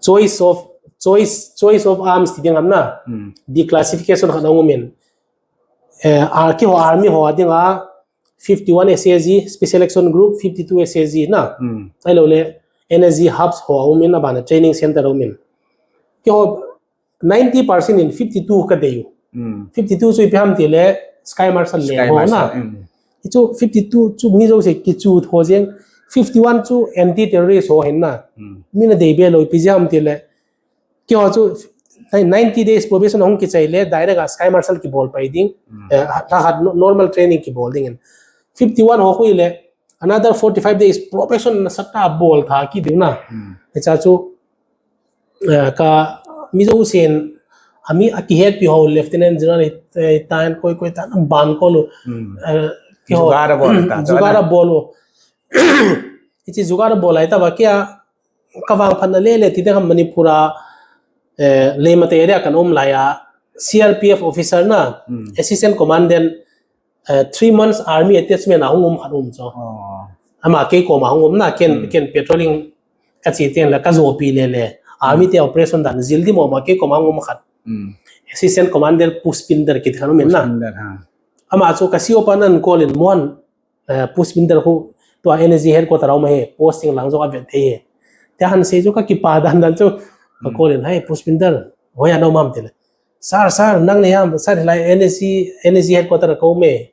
choice of, choice, choice of arms ti ding am na. Mm. Declassification khan ong min. Eh, a ki ho army ho a dinga fifty-one S A G, Special Action Group, fifty-two S A G na. Mm. Ai lo le N S G hubs ho a um in abana training center um in. Ki ho ninety percent in fifty-two ka dei u. Mm. Fifty-two chu ipi ham ti le Sky Marshal le Sky ho Marshal, na. Mm. Hi chu fifty-two chu mi jo se ki chu tho jeng. Fifty-one chu anti terrorist ho hin na. Mm. Mi na dei be lo ipi jam ti le. Ki ho chu ninety days probation hong ki chai le direct a Sky Marshal ki bol pai ding. Mm. Eh, ha, ha, no-, normal training ki bol ding in. Fifty-one ho khu le another forty-five days probation na sat ta bol tha ki ding na. Mm. Hi cha chu eh, ka mi jo sen, ami a kihetpi ho, Lieutenant General, eh, tan koi koi tan ban ko lo. Hmm. Eh, ki ho, Jugaad a bol ta, jugaad a bol lo. Hichi jugaad a bol lai ta va kia, ka vangphatna le le ti de ham Manipur a, eh, Leimatai area kan um lai a, C R P F officer na, Hmm. Assistant Commandant, eh, three months army attachment a hung um khat um cho. Oh. Ama kei koma hung um na, ken, Hmm. ken patrolling ka chi teng le ka jopi le le. Army Hmm. te operation dan jil di mo ma kei koma hung um khat. Hmm. Assistant Commander Pushpinder kiti khat um in na. Pushpinder, ha. Ama chu ka C O pa nan call in Mohan, eh, Pushpinder khu tua N S G headquarter a um ahi, posting lang jong a vet thei ahi. Tia han sei chu ka kipa dan dan chu ka Hmm. call in, "Hai Pushpinder, hoiya na um am?" ti le. "Sir, sir, nang ni ham, sir, hilai N S G, N S G headquarter a ka um e."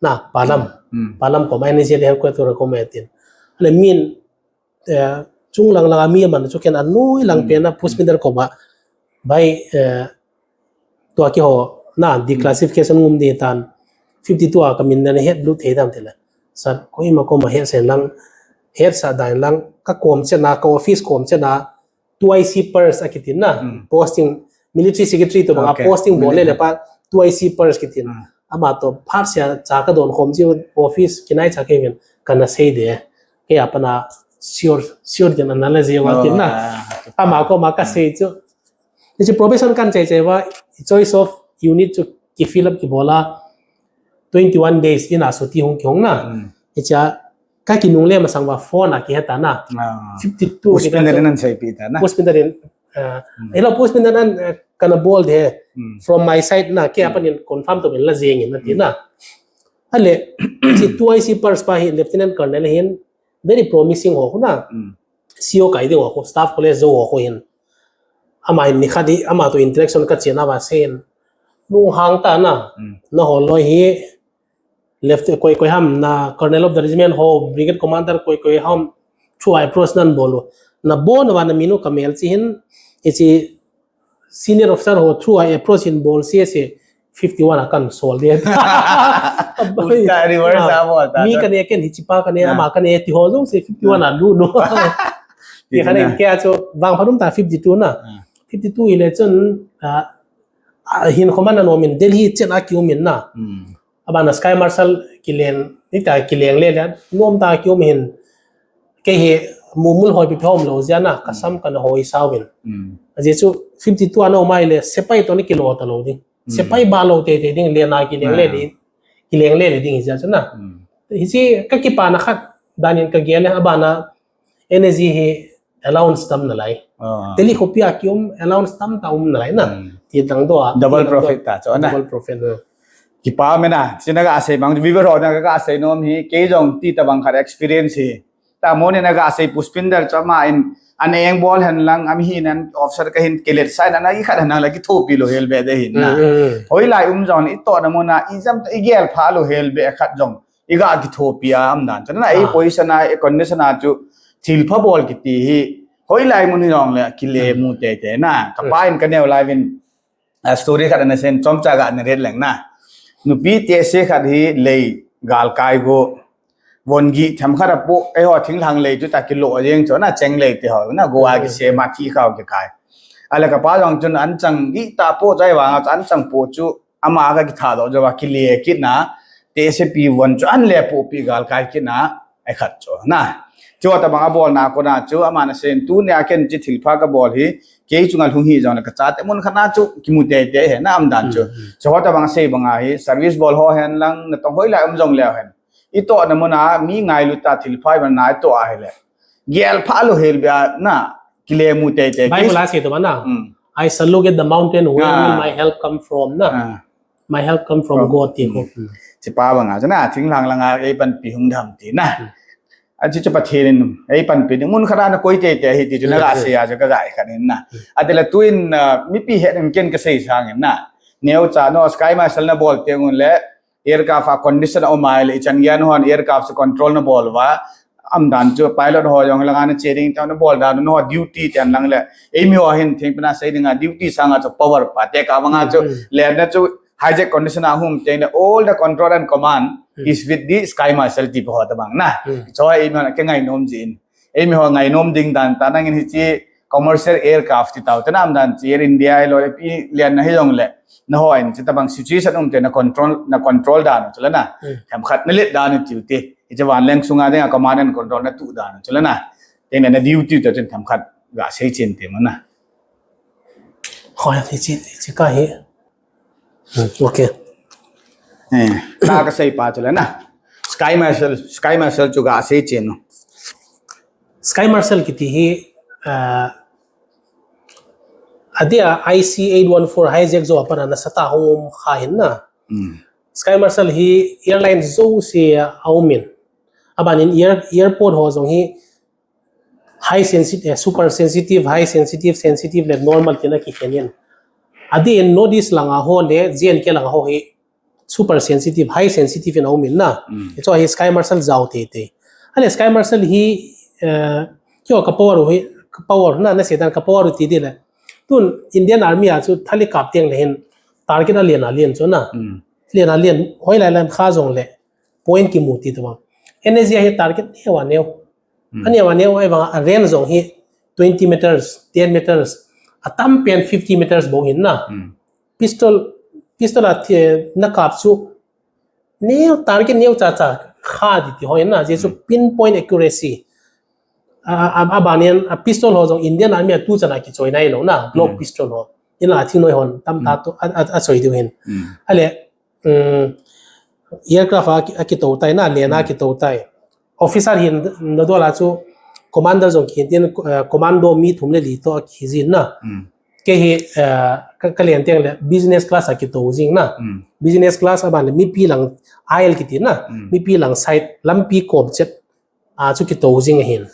Na, Palam. Hmm. Palam koma N S G headquarter a ka um e tin. Ale min, eh, chung lang lang a mi man chu ken anoi lang Hmm. pen na Pushpinder koma. Bai, eh, tua ki ho, na, declassification ngum di tan. Fifty-two a ka min na het lut thei dam ti le. Sir, koima koma het sen lang, het sa dan lang, ka kom chena, ka office kom chena, two I C purse a kitin na, Hmm. posting, military secretary to banga Okay. posting bol le Military. le pa, two I C purse kitin. Hmm. Ama to phat sia cha ka don khom chi office kinai cha ke ven kana sei de. Ke apa na sure, sure din analyze wa Oh, tin na. ah, Ama koma ka Hmm. sei chu. Ni chi probation kan chai chai va, choice of unit chu ki fill up ki bol a. Twenty-one days in a chuti hung ki hung na. Hmm. Hicha ka kinungle masang va phone a ki heta na. Ah. Fifty-two Pushpinder ki ta in an seipi ta na. Pushpinder in, uh, Hmm. hello, Pushpinder an, uh, kana bol de. Hmm. From my side na, ke Hmm. apan in confirm to min la jeng in na ti Hmm. na. Ale, chi two I C purse pa hi Lieutenant Colonel hin, very promising ho khu na. Hmm. C O kai ding ho khu, staff college jo ho khu hin. Ama hin ni khat di, ama to interaction ka chena va sen. Nung hang ta na. Hmm. Na ho loi hi, left koi koi ham na, Colonel of the Regiment ho, Brigade Commander koi koi ham, through a approach nan bol u. Na bol na va na min u ka mel chi hin, hichi senior officer ho through a approach hin bol si si fifty-one a kan sol de. Ulta reverse Ah, a bol ta mi to. Ka ne ken hichi pa ka ne, Ah. ama ka ne ti ho jong si fifty-one a Ah. lu no. Ti Ti ka ne na. Ke a chu vang pharum ta fifty-two na. Ah. Fifty-two ile chun, ah, ah, hin khoma na nom in Delhi chen a ki um in na. Hmm. Abana Sky Marshal kileng, ni ta kileng le le, nom ta ki um hin. Kei hi mumul hoi pi phom lo jia na, ka sam ka na hoi sao in. Hmm. Ajeh chu fifty-two a na um ai le, sepai to ni kilo ta lo ding. Hmm. Sepai ba lo te te ding, le na kileng le Ah. ding. Kileng le le ding jia chu na. Hmm. Hichi ka kipa na khat, dan in ka gel le, abana N S G hi allowance tam na lai. Ah. Delhi khopi a ki um allowance tam ta um na lai na. Hmm. Ti dang do a. Double Ti dang do. profit ta, chu na. Double profit, uh. Kipa me na, china ka sei bang, viewer ho na ka sei nom hi, kei jong ti ta bang khat experience hi. Ta mo ni na ka sei Pushpinder chu ama in, an eng bol hen lang, ami hin an officer ka hin kilet sai na, na i khat hen lang la kithopi lo hel be de hin na. Hmm, hmm, hmm. Hoilai um jong, i to na mo na, i jam ta i gel pha lo hel be khat jong. I ga kithopi a um dan. Chana i Ah. position a, i condition a chu thil pha bol kiti hi. Hoilai mun hi jong le kile Hmm. mu te te na. Ka Hmm. pa in ka neo lai vin, a story khat ana sen chomcha ga na ret leng na. Nupi te se khat hi lei gal kai go. Von gi tham khat a po, ei ho thing lang lei chu ta kilo jeng chu na cheng lei te ho. Na go a Hmm. ki se ma thi khao ki kai. Ale ka pa jong chun an chang gi ta po chai vang a an chang po chu ama ka kitha do jo ba kile kit na, te se pi von chu an le pu pi gal kai kit na, ai khat chu na. Chu ta bang a bol na ko na chu ama na sen tu ne a ken chi thil pha ka bol hi, kei chunga lhung hi jong na ka cha te mun khat na chu kimu te te he na am dan chu. Chu ho ta bang sei bang a hi service bol ho hen lang na tong hoi lai um jong le hen. I to na mun a mi ngai lu ta thil pha i ban na i to a hi le. Gel pha lo hel bia na kile mu te te. Bible a se to ba na. I shall look at the mountain, where will my help come from na. My help come from God ti ko. Chi pa bang a na thing lang lang a ei pan pi hung dam ti na. A chi chi pa thil in ei pan pi mun khat na koi te te hi ti chu na ga se a chu ka ga i khat in na. A te la tu in mi pi he in ken ka sei sang in na. Neo cha no sky marshal na bol te un le aircraft a condition a um a le i chan gian hon aircraft chu control na bol va am dan chu pilot ho jong lang an che ding ta na bol dan no duty ten lang le ei mi ho hin thing pina sei ding a duty sang a chu power pa te ka bang a chu le na chu hijack condition a hum te na all the control and command is with the sky marshal ti ho ta bang na. Cho ei mi ho na ke ngai nom jin ei mi ho ngai nom ding dan ta nang in hi chi commercial aircraft ti tau te nam dan chi Air India lo le pi lian na hi jong le na ho in chi ta bang situation um te na control na control dan chu le na tham khat na let dan ti te i che van leng sunga ding a command and control na tu dan chu le na te na duty ta chen tham khat ga sei chen te ma na. Hoi ti chi chi ka hi. Okay. Eh, ta ka sei pa chu le na. Sky Marshal, Sky Marshal chu ga sei chen no. Sky Marshal kiti hi a dia I C eight one four hijack jo apana na sata hong um kha hin na. Sky Marshal hi airline jo se a um in. Aban in air, airport ho jong hi high sensitive, eh, super sensitive, high sensitive, sensitive le normal tina ki khen in. Adi in Northeast langa ho le J and K langa ho hi super sensitive, high sensitive in a um in na. Hi chu hi Sky Marshal jao te te. Ale Sky Marshal hi, eh, kio ka power hi, ka power na na sedan ka power ti di le. Tun Indian Army a chu thali kap tiang le hin target a lian a lian chu na. Lian a lian hoi lai lam kha jong le point ki mu ti tu bang. Energy a hi target neo a neo. Ani a neo ai vang a range jong hi twenty meters, ten meters, a tam pen fifty meters bou hin na. Pistol, pistol a thi-, na kap chu neo target neo cha cha kha di ti hoi na, je chu pinpoint accuracy. A, a, a banin a pistol ho jong Indian Army a tu chana ki choi nai lo na, Glock pistol ho. Ina thing noi hon tam ta tu a, a, a choi diu hin. Ale um, aircraft a, a kito tai na, len a kito tai. Officer hin na dola chu commander jong ki tin, eh, commando mi thum le li to ki jin na. Ke hi, eh, ka, ka len tiang le business class a kito jing na. Business class a ban le mipi lang aisle kiti na. Mipi lang side lampi kom chet a chu kito jing ahin.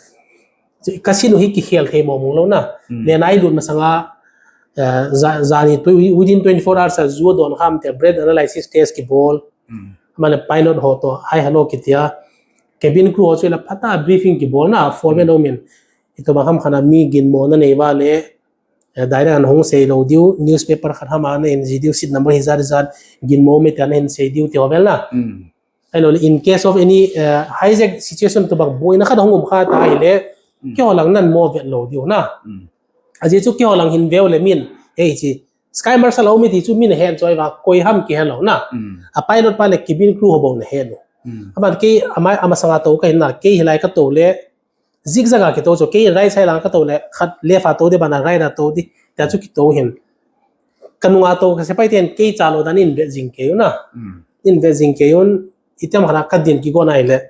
Chu casino hi kikhel thei mo mo lo na. Len a i lut masanga, eh, za, zani tu, within twenty-four hours a zu don kham te breath analysis test kibol. Mane pilot ho to hi hello kitia. Cabin crew ho chu la phat a briefing kibol na foreman ho min. Ito ba ham khana mi ginmo na nei va le, eh, direct an hong sei lo diu, newspaper khat ham a na en ji diu, seat number hi zat zat, ginmo me te an en sei diu ti ho vel na. Hello, in case of any, uh, hijack situation tu bang boina khat hong um kha ta hi le, kio lang nan mo vet lo diu na. Aji chu kio lang hin veu le min, hei chi, Sky Marshal a um i ti chu min hen choi va, koi ham ki hello na. A pilot pa le cabin crew ho bou na hello. Aban kei ama, ama sanga to ka hin na, kei hilai ka to le, zigzag a kito chu, kei right side lang ka to le, khat left a to di bana right a to di, tia chu kito hin. Ka nunga to, ka sepai ten kei cha lo dan in vet jing kei u na. In vet jing kei un, itiam khana ka din kigo nai le.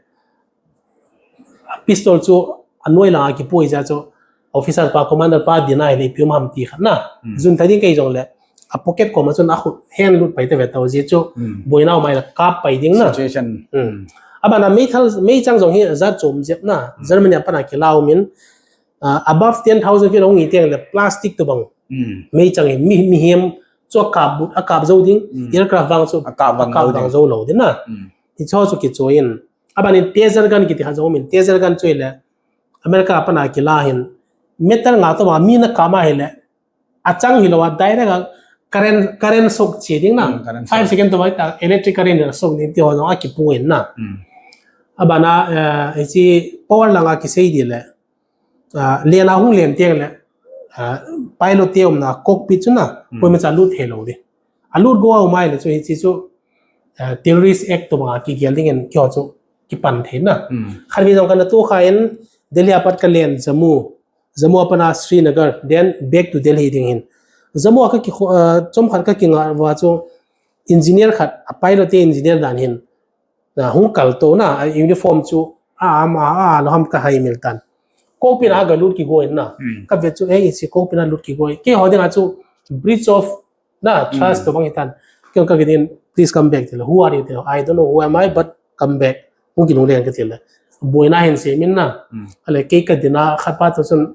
Pistol chu, a noi langa kipui ja chu, officer pa, commander pa din a hi le, ipi um ham ti khat na. Jun thei ding kei jong le. A pocket koma chun a khut hen lut pai te ve tau ji chu boina mai la kap pai ding na. Situation. Abana meithal meichang jong hi zat chom jep na. Germany a pana kilau min, ah, above ten thousand feet hong i tiang le plastic tu bang. Meichang hi mi, mihem chu a kap but, a kap zo ding, aircraft vang chu a kap vang zo lo ding na. Hi cho chu kichoi in. Abana taser gun kiti kha jong min taser gun chu le America a pana kila hin meter nga to ma mi na kama hi le. A chang hi lo a direct a current, current sok chi ding na. Five second to bai ta electric current na sok ding ti ho jong a kipu in na. Abana, eh, hichi power langa kisei di le. Ah, len a hung len tiang le. Ah, pilot te um na cockpit chu na. Koima cha lut thei lo di. alut go a um ahile chu hiche chu, uh, terrorist act tobang a kigel dingin keiho chu kipan thei na. Hmm. Khatvei jong kana toh khan Delhi apat kalen Jammu, Jammu apat na Srinagar, then back to Delhi ding hin. Jammu a kaki, uh, chomkhat kakingah uva chu engineer khat, a pilot te engineer dan hin. Na hung kaltou na, a uniform chu a, a, a, a, lo ham kahaimil tan. Kopin a galut kigo in na. Hmm. Kavet chu, eh, hiche kopin a lut kigo in. Keiho dinga chu breach of na trust tobang hitan. Kei kakidin, "Please come back," tile. "Who are you?" tile. "I don't know who am I, but come back." Hung kinungle kati le. Boina hin semin na. Hmm. Ale kei kadina khatpa toh chun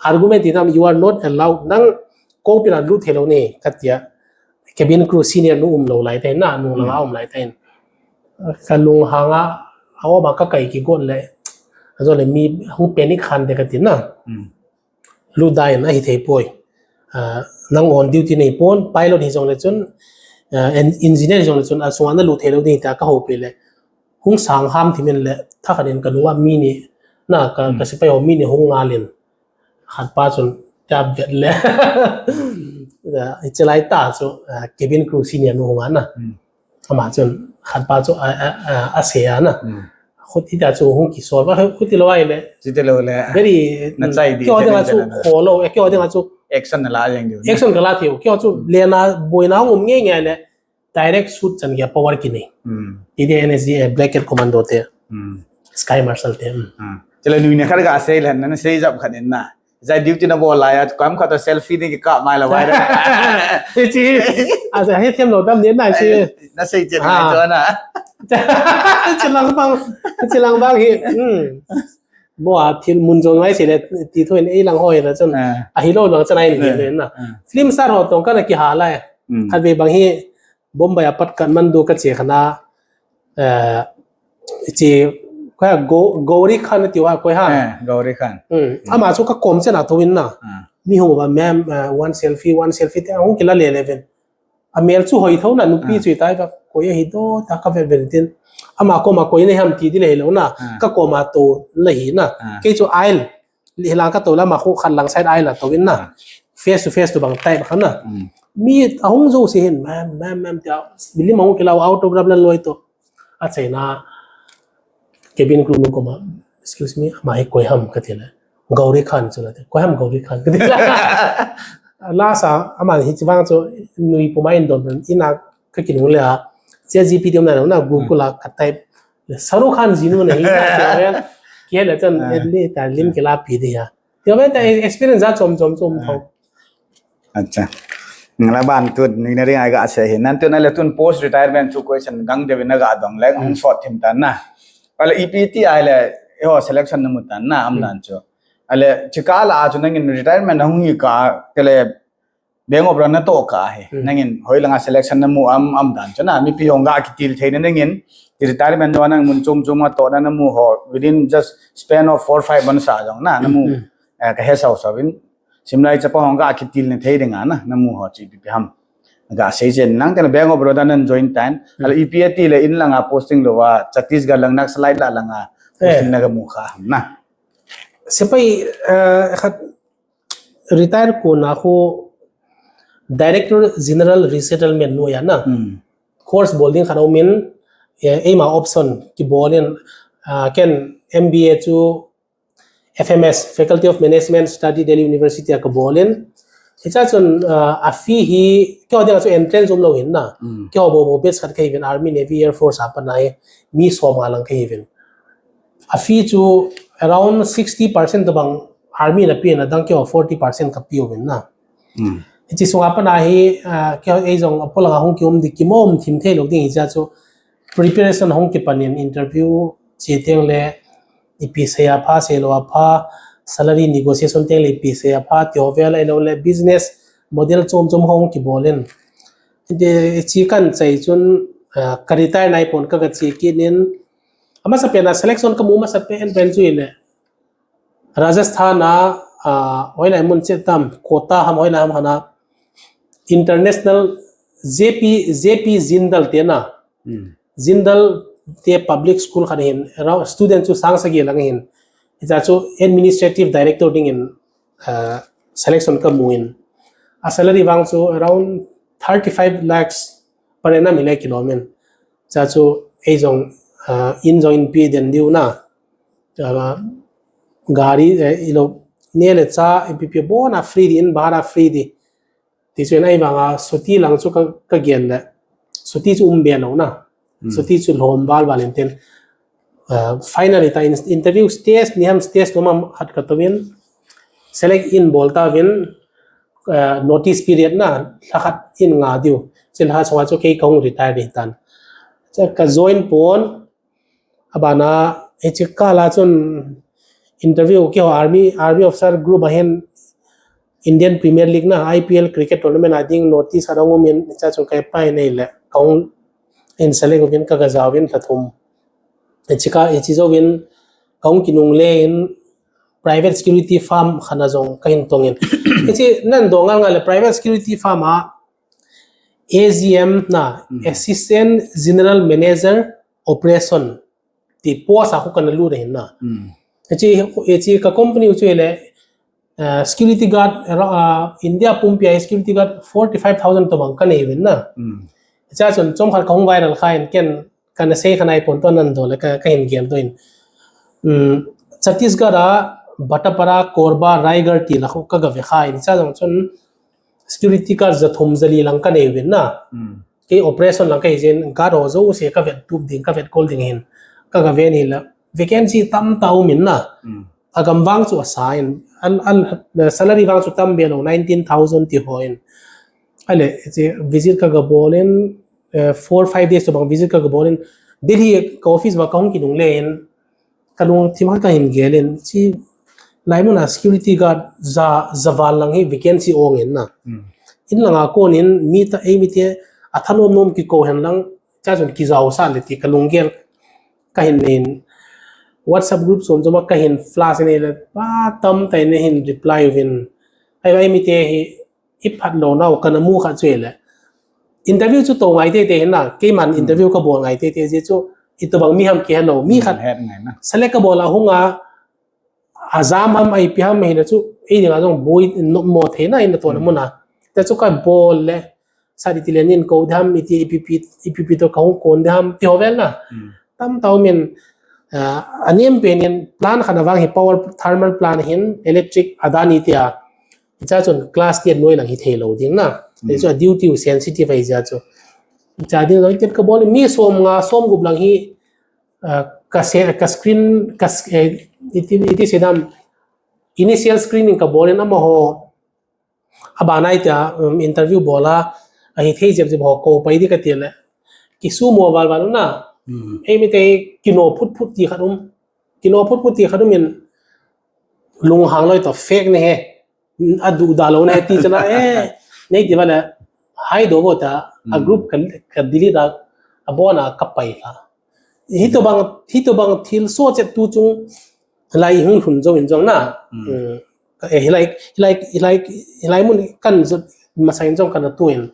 argument ti tam, "You are not allowed. Nang kopin a lut thei lou ne," katia. Cabin crew senior nu umlou lai tan na, nung langa um lai tan. Kalunghang a, a um a kakai kigot le. Ajole mi hung panic khan te kati na. Hmm. Lut dan ahithei poi. Ah, nang on duty nei pon, pilot hijongle chun, ah, en-, engineer hijongle chun, asunga nalut thei lou ding tia kahoupi le. Hung sang ham thimin le, thakhat in kanunga mi ni, na ka, hmm, ka sepai ho mi ni hung ngal in. Khatpa chun tia vet le. Ah, hiche lai tah chu, ah, cabin crew senior nu hung a na. Hmm. Ama chun khatpa chu a, a, a, asei a na. Hmm. Khuti ta chu hung kisol va, khuti lou ahile. Chuti lou le. Very, na chai di, keiho dinga chu kholou, eh, keiho dinga chu action nala jeng diu. Action kala thei u. Keiho chu lena boina hung um nge nge le. Direct shoot chan gei power kinei. Hmm. Ti di N S G A, Black Cat Commando te. Hmm. Sky Marshal te. Hmm. Hmm. Chule nui ne khat kasei le, na sei jap khat in na. Jai duty nabol lai a, kam khat a selfie ding kikap mai la vai da. Hiche, a, hethem lou tam ni na hiche. Nasei chen mai chu na. Chilang bang, chilang bang hi. Hmm. Bo a thil mun jong ngai se le ti thoi in eilang hoi na chun. Ah. Ahilou lang chan ai ni le na. Ah. Film star ho tong kana kihal lai. Hmm. Khatvei bang hi Bombay apat Kathmandu kache khan a, eh, hiche, koi ham, Go-, Gauri Khan ati uva, koi ham. Eh, Gauri Khan. Hmm. Hmm. Ama chu kakom chen a tou in na. Ah. Mi hung uva, "Ma'am, eh, one selfie, one selfie," ti ahung kila le le ven. Amel chu hoi thou na, nupi chu tai va, koi ahi do, ta kavet vet tin. Ama koma koi nei ham ti di le lou na. Ah. Kakoma tou la hi na. Ah. Kei chu aisle. Hilang katou lama khu khat lang side aisle a tou in na. Ah. Face to face tobang type khan na. Mm. Mi ahung jouse hin, "Ma'am, ma'am, ma'am," tia, bilim ahung kila u, autograph la loi to. Achaina, cabin crew nu koma, "Excuse me, ama hi koi ham?" kati le. "Gauri Khan chu," nati. "Koi ham Gauri Khan?" kati le. Lasa, ama hiche vang chu, nui puma in don, in a kakinungle a. Che G P D um na, na Google a ka type. Shahrukh Khan jinu nahi, na, kei le chan, ah, le ta lim kila pi dia. Ti ven ta experience a chom chom chom tho. Acha. Ngala ban tu ni na ring ai ga se hi. Nan tu na le tun post retirement tu question gang de na ga dong le, hmm, sot thim tan na. Ale E P T ahile, eiho selection namu tan na, am, hmm, dan chu. Ale chikala chu nangin retirement hung hi ka, tele Bank of Baroda natoh ka hi. Hmm. Nangin hoilanga selection namu am, am dan chu na, mipi hung ga kitil thei na nangin, ti retirement na nang mun chom chom a toh na namu ho, within just span of four, five months a jong na, namu, hmm, eh, ka he sau sau in, simlai chapa hung ga kitil na thei ding a na, namu ho chi pi pi ham. Ga sei chen lang ten Bank of Baroda nan join tan, hmm, ale E P T le in langa posting lou a, Chhattisgarh lang Naxalite la langa posting, eh, na ga mu kha ham na. Sepai, eh, khat retire kona khu Director General Resettlement noiya na. Hmm. Course bol ding khat aumin, eh, eima option kibol in, ah, ken M B A chu F M S, Faculty of Management Study, Delhi University a kabol in. Hicha chun, ah, a fee hi, keiho dinga chu entrance um lou hin na. Hmm. Keiho bou bou batch khat kahi uvin, Army, Navy, Air Force a pat na hi, mi som nga lang kahi uvin. A fee chu around sixty percent tobang army na pe na, dang keiho forty percent ka pe uvin na. Hmm. Hiche sunga pat na hi, ah, keiho ei jong apolanga hung kium di, kimom thim thei lou ding hicha chu preparation hung kipan in, interview che teng le ipi sei a pha, sei lou a pha, salary negotiation teng le ipi sei a pha, ti ho vel a ilou le business model chom chom hung kibol in. Hiche kan chai chun, ah, ka retire nai pon ka, ka che kit in, Amasa pen a selection kamu masa pen pen chu ile. Rajasthan a, ah, hoilai mun che tam, Kota ham hoilai ham hana international J P, J P Jindal te na. Hmm. Jindal te public school khat hin, around student chu sang sagi lang hin. Hicha chu administrative director ding in, ah, selection kamu in. A salary vang chu around thirty five lakhs per annum hile kilom in. Cha chu ei jong, ah, in jong in pi den diu na. Ah, gari, eh, ilo, ne le cha, ipi pi bona free di, in bara free di. Ti chu in ei vanga suti lang chu ka, ka gen le. Suti chu um be lo na. Hmm. Suti chu lhom val val in tin. Ah, finally ta in, interview stage ni ham stage tu mam hat ka to vin. Select in bol ta vin, ah, notice period na, lha khat in nga diu. Chun lha chunga chu kei ka hung retire di tan. Cha ka join pon, abana, hiche kala chun interview keiho army, army officer group a hin Indian Premier League na, I P L cricket tournament a ding notice a dang um in, cha chun ka apply nei le, ka hung in select uvin ka ga jaovin lha thum. Hiche ka, hiche jouvin ka hung kinungle in private security firm khat a jong ka hin tong in. Hiche nan dong ngal ngal le private security firm a A G M na, Hmm. Assistant General Manager Operation ti post a khu kana lut ahin na. Hmm. Hiche, hiche ka company u chu hile, uh, security guard, uh, India pumpi a security guard forty five thousand tobang ka nei uvin na. Hmm. Hiche a chun chomkhat ka hung viral kha in ken kana sei kha nai pon to nan do le ka, ka hin gel doh in. Um, Chhattisgarh a Bhatapara, Korba, Raigarh ti la khu ka ga ve kha in. Hiche a jong chun security guard ja thum ja li lang ka nei uvin na. Hmm. Kei operation lang ka hi jin guard ho jouse ka vet tup ding, ka vet kol ding hin. Ka ga ve ni la vacancy tam ta um in na. Hmm. A gam vang chu a sa in, an, an, salary vang chu tam be lo, nineteen thousand ti ho in. Ahile, hiche visit ka ga bol in, eh, four, five days tobang visit ka ga bol in, Delhi ka office va ka hung kinungle in, ka lungthim khat ka hin gel in, hiche laimun a security guard ja, ja val lang hi vacancy ong in na. Hmm. In langa kon in, mi ta, ei mi te, a thanom nom kikou hen lang, cha chun kijao sa le ti ka lunggel ka hin nei in. WhatsApp group chom chom a ka hin flash nei le, pa tam ta in hin reply uvin. Ahivang ei mi te hi, i phat lo nau kana mu kha chu le. Interview chu to ngai tei tei hin na, keiman Hmm. interview ka bol ngai tei tei jeh chu, itobang mi ham kihe lo. Mi Hmm, khat het ngai na. Select ka bol a hung a, a jam ham, a ipi ham, hina chu, ei dinga jong boi nop mo thei na, ina to na Hmm. mun a. Te chu ka bol le, sa di ti le nin ko dam, iti ipi pi, ipi pi to ka hung kon dam, ti ho vel na. Hmm. Tam ta um in, ah, a nem pen in plant khat a vang hi power thermal plant hin electric Adani ti a. Hiche a chun class ten noi lang hi thei lo ding na. Hmm. Hiche a chu duty u sensitive ahi jeh a chu. Hiche a ding jong iti ka bol mi som nga, som gup lang hi, ah, ka se, ka screen, ka s-, eh, iti, iti sei dam, initial screening ka bol in amaho, abana iti a, um, interview bol a, ahi thei jep jep ho kou pai di ka ti le. Kisumo val val na. Hmm. Ei mi te kino phut phut ti khat um. Kino phut phut ti khat um in lunghang loi to fake ne he. A du da lo ne he ti chana, eh, nei ti va le, hai do vo ta, a Hmm. group ka, ka delete a, abona ka pai la. Hitobang, hitobang thil so chet tu chung lai hung lhun jong in jong na. Hmm. Hmm. Eh, hilai, hilai, hilai, hilai mun kan jot masa in jong kana tu in.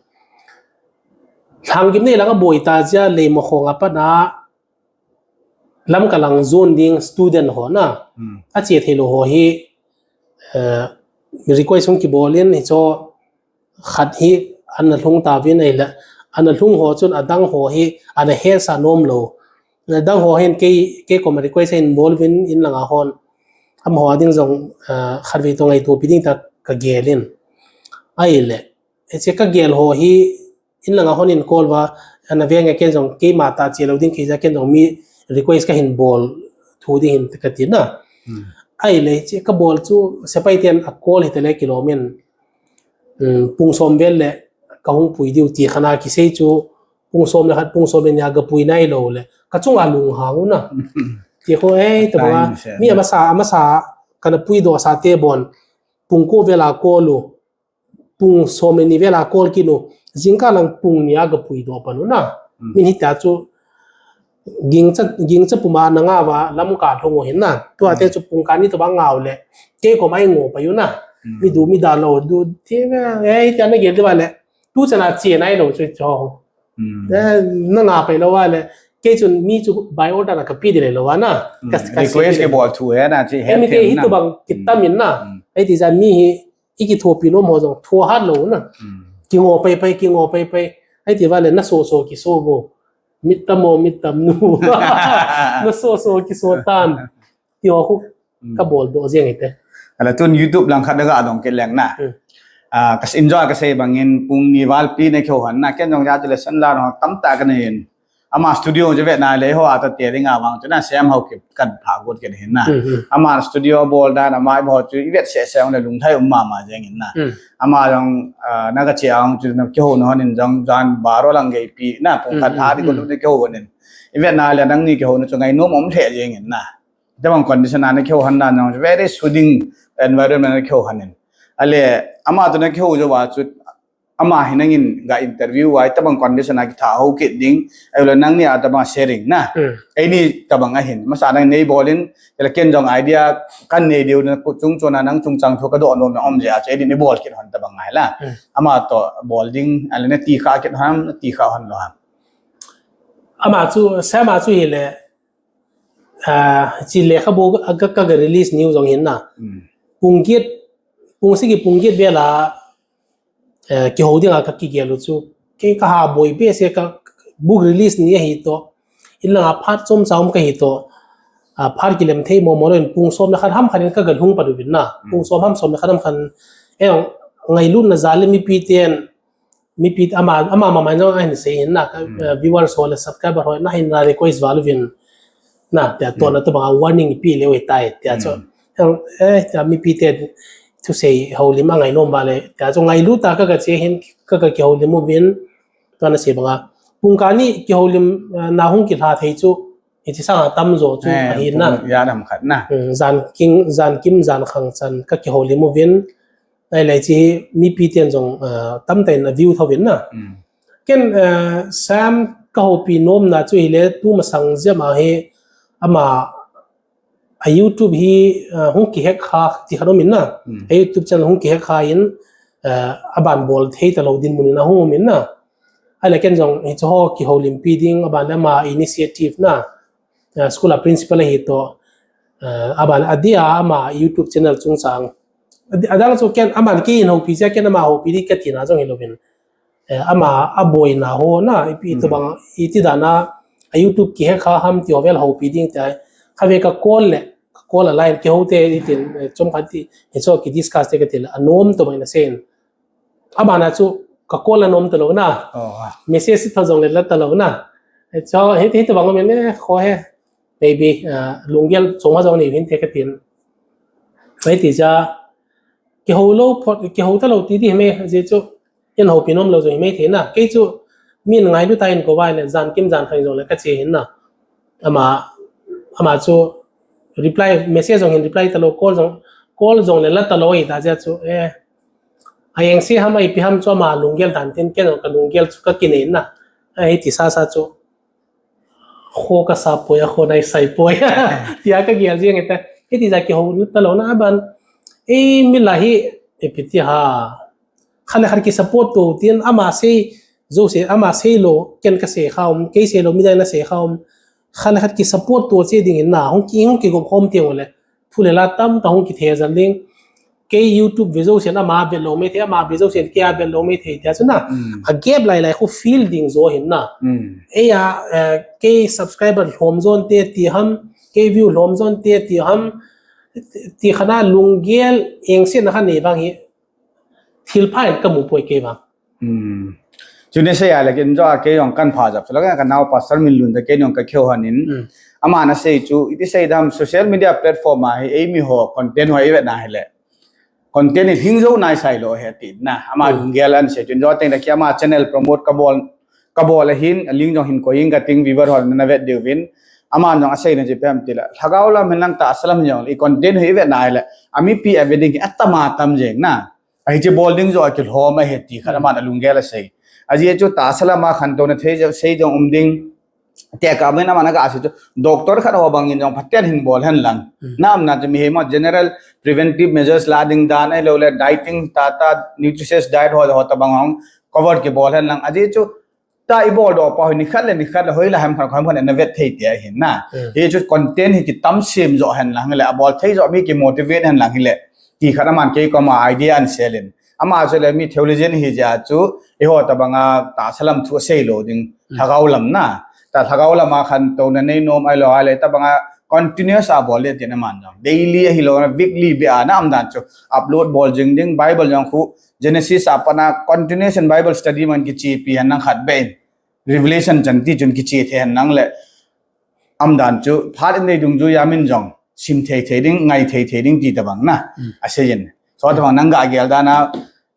Lhang gim nei lang a boi ta jia lei mo khong a pat na Lamka lang zone ding student ho na. Hmm. A che thei lo ho hi, eh, request hung kibol in hi cho khat hi ana lhung ta vin ahile, ana lhung ho chun adang ho hi ana hesa nom lo. Adang ho hin kei, kei koma request a involve in, in langa hon. Amaho a ding jong, ah, khatvei to ngaito pi ding ta ka gel in. Ahile, hiche ka gel ho hi, in langa hon in call va, ana ve nge ken jong keima ta che lo ding kei ja ken jong mi request ka hin bol thu ding hin ka ti na. Hmm. Ahile, hiche ka bol chu, sepai ten a call hi te le kilom in. Um, pung som vel le ka hung pui diu ti khat a kisei chu pung som le khat, pung som le ni a ga pui nai lo le ka chunga lunghang u na. Ti kho ei, ta banga, mi amasa, amasa kana pui doh sa te bon pung ko vel a call u, pung som le ni vel a call kit u, jingkah lang pung ni a ga pui doh pan u na. Hmm. Min hita chu Gingcha, gingcha puma na nga va Lamka lhung u hin na. Tua te chu pung kani to ba nga u le. Kei koma i ngo pai u na. Hmm. Mi du mi da lo du. Ti ve, eh, ti ana gel ti va le. Tu chana che nai lo chu cho. Hmm. Eh, na nga pai lo va le. Kei chun mi chu by order na ka pi di le lo va na. Hmm. Ka, ka request ke bol thu he na chi he. Eh, mi te hi na. Tu bang kitam in na. Hmm. Eh, ti ja mi hi i kithopi nom ho jong tho hat lo na. Hmm. Kingo pai pai, kingo pai pai. Ai ti vale, na so so kiso bo. Mit tam o, mit tam nu. Na so so kiso tan. Ti ho khu, hmm, ka bol doh jeng ite. Ala tun YouTube lang khat ga dong ke leng na. Hmm. Ah, ka enjoy ka sei bangin pung ni val pi na kyo han na. Ken jong ja tu le san la no tam ta ka nei in. Ama studio je vet na le ho ata te ring a vang chu na sem ho ki kan pha got ke hin na. Hmm, hmm. Ama studio bol dan ama bo chu i vet se se le lung thai um ma ma jeng in na. Hmm. Ama jong, ah, na ka che ang chu na kyo no han in jong jan baro lang ge pi na pung khat, hmm, ha di ko, hmm, lu ne kyo nin. I vet na le nang ni kyo no chu ngai nom um the jeng in na. Tabang condition ana kyo han na jong very soothing environment ana kyo han in. Ale ama tu na kyo jo wa chu ama hi nangin ga interview wai tabang condition a kitha ho kit ding. Ai lo nang ni a tabang sharing na. Hmm. Ai ni tabang a hin. Masa nang nei bolin, ela ken jong idea kan nei deu na ku chung chona nang chung chang thu ka do nom na om je a che ni bol kit hon tabang ai la. Hmm. Ama to bol ding, ala na ti kha kit ham, na ti kha hon lo ham. Ama chu, Sam a chu hi le, ah, chi le kha bu ka, ka, ka release new jong hin na. Hmm. Pung get, pung sigi pung get vela, eh, kiho dinga ka kigel u chu. Kei ka ha boi be se ka book release ni ahi to. In langa phat chom cha um ka hi to. Ah, phat kilem thei mo mo lo in pung som le khat ham khat in ka ga lhung pa du vin na. Hmm. Pung som ham som le khat ham khat. Eh, ngailutna jal le mipi ten, mipi ama, ama mama jong ahin sei hin na, ka, hmm, eh, viewers ho le subscriber ho na hin na request val uvin. Na, tia to, hmm, na to banga warning pi le oi tai, tia chu. Hmm. Eh, eh, tia mipi te thusei houlim a ngainom vale, tia chu ngailu ta ka ka che hin, ka ka kihoulim uvin, to na sei banga. Pung kani kihoulim, eh, na hung kilha thei chu, hichi sanga tam jo chu, eh, ahin na. Pung ya dam khat na. Hmm, jan king, jan kim, jan khang chan ka kihoulim uvin. Nai lai chi mipi ten jong, ah, tamtah in a view tho vin na. Hmm. Ken, ah, Sam ka houpi nom na chu hi le tu masang jia ma hi ama a YouTube hi, ah, hung kihack kha ti kha nom in na. Hmm. A YouTube channel hung kihack kha in, ah, aban bol thei ta lo dinmun in a hung um in na. Ai le ken jong hi chu ho kihoulimpi ding aban le ama initiative na. Ah, school a principal ahi to, ah, aban adia ama YouTube channel chungchang. Adi-, adang chu ken aman kei in houpi jia ken ama houpi di ka tina jong hi lovin. Eh, ama aboina ho na, ipi, hmm, to bang, iti dana, a YouTube kihack kha ham ti ho vel houpi ding tai. Kha ve ka call le, ka call a line kihou te itin, eh, chom khat ti, hi chu ki discuss te ka ti le, anom to bang na sen. Abana chu ka call anom ta lo na. Oh, ah. Message tho jong le la ta lo na. Eh, chu, hiti, hiti bang min, eh, kho he. Maybe, ah, lunggel chunga jong nei vin te ka tin. Hiti ja, kihou lo, phot, kihou ta lo ti di me, je chu, in houpi nom lo jong hi me the na. Kei chu, min ngailu ta in ko vai le, jan kim jan khang jong le ka che hin na. Ama, ama chu reply, message jong hin reply ta lo, call jong, call jong le la ta lo hi ta jia chu, eh. A eng si ham a ipi ham chu ama lunggel dan tin ken jong ka lunggel chu ka kinei na. Eh, hiti sa sa chu. Kho ka sa poi a, kho nai sai poi. Tia ka gel jeng eta. Hiti ja kihou ta lo na aban. Eh, mi la hi, ipi ti ha. Khat le khat ki support to tin ama sei, jo sei, ama sei lo, ken ka sei kha um, kei sei lo, midang na sei kha um. Khat le khat ki support to che ding in na, hung ki, hung kigop khom ti le. Thu le la tamtah hung kithe jal ding. Kei YouTube ve jo sen ama ve lo mai thei, ama ve jo sen kei a ve lo mai thei, tia chu na. Mm. A gap lai lai khu fill ding jo hin na. Mm. Ei a, eh, kei subscriber lhom jon te ti ham, kei view lhom jon te ti ham, ti khat na lunggel eng se na kha nei vang hi. Thil pha in ka mu poi kei vang. Hmm. Chu nei sei a le ken jo a kei jong kan pha jap. Chu la ka nau Pastor Minlun te kei jong ka kihou han in. Hmm. Ama na sei chu, iti sei dam social media platform a hi ei mi ho content ho i ve na hi le. Content hi hing jo nai sai lo he ti na. Ama, hmm, lunggel an sei chun jo teng da ki ama channel promote ka bol, ka bol a hin, a link jong hin ko ing ka ting viewer ho na ve diu vin. Ama jong a sei na ji pem ti la. Lhagao lam hin lang tahsa lam jong i content hi i ve na hi le. A mipi a ve ding hi a tam a tam jeng na. A hiche bol ding jo a kilhom a he ti khat, hmm, ama na lunggel a sei. A ji chu tahsa lam a khantouna thei jo, sei jong um ding. Te ka min ama na ka sei chu doctor khat ho bang in jong phaten hin bol hen lang. Hmm. Na um na chu mi he ma general preventive measures la ding dan ai lo le dieting ta ta nutritious diet ho ho ta bang hong cover kibol hen lang. A ji chu ta i bol doh pa hoi ni khat le ni khat le hoi la ham khat ham khat na vet thei te ahin na. Hmm. Hi chu content hi kitam sem jo hen lang le a bol thei jo mi ki motivate hen lang hi le. Ti khat aman kei koma idea an sel in. Ama chu le mi theologian hi jeh a chu, eiho tabanga tahsa lam thu asei lou ding, lhagao lam na. Ta lhagao lama khantouna nei nom ahilou ahile, tabanga continuous a bol le tin aman jong. Daily ahilou, weekly beh a na um dan chu, upload bol jing ding, Bible jong khu, Genesis a pat a continuation Bible study man kichepi hen lang khat beh in. Revelation chan ti chun kiche thei hen lang le, um dan chu, phat in nei dungjui a min jong, sim thei thei ding, ngai thei thei ding ti tabang na. Asei in. So tabang nang ga gel dan a,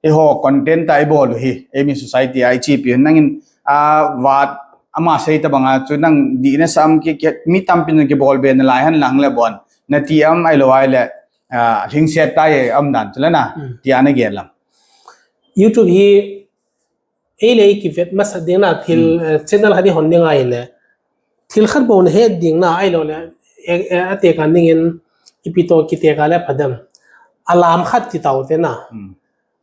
eiho content a ibol u hi, eimi society a ichepi hen lang in, a, vat, ama sei tabang a chu nang dihna sam ki, ki, mi tampi nang kibol be nalai hen lang le bon. Nati am ahilou ahile, a, lhingset tai am dan chu le na, ti ana gel lam. YouTube hi, ei le ei kivet masat ding na, thil, eh, channel khat i hon ding ahile. Thil khat bou na het ding na, ahilou le, eh, eh, atekah dingin, ipi toh kitekah le pha dem. Alam khat ti tau te na.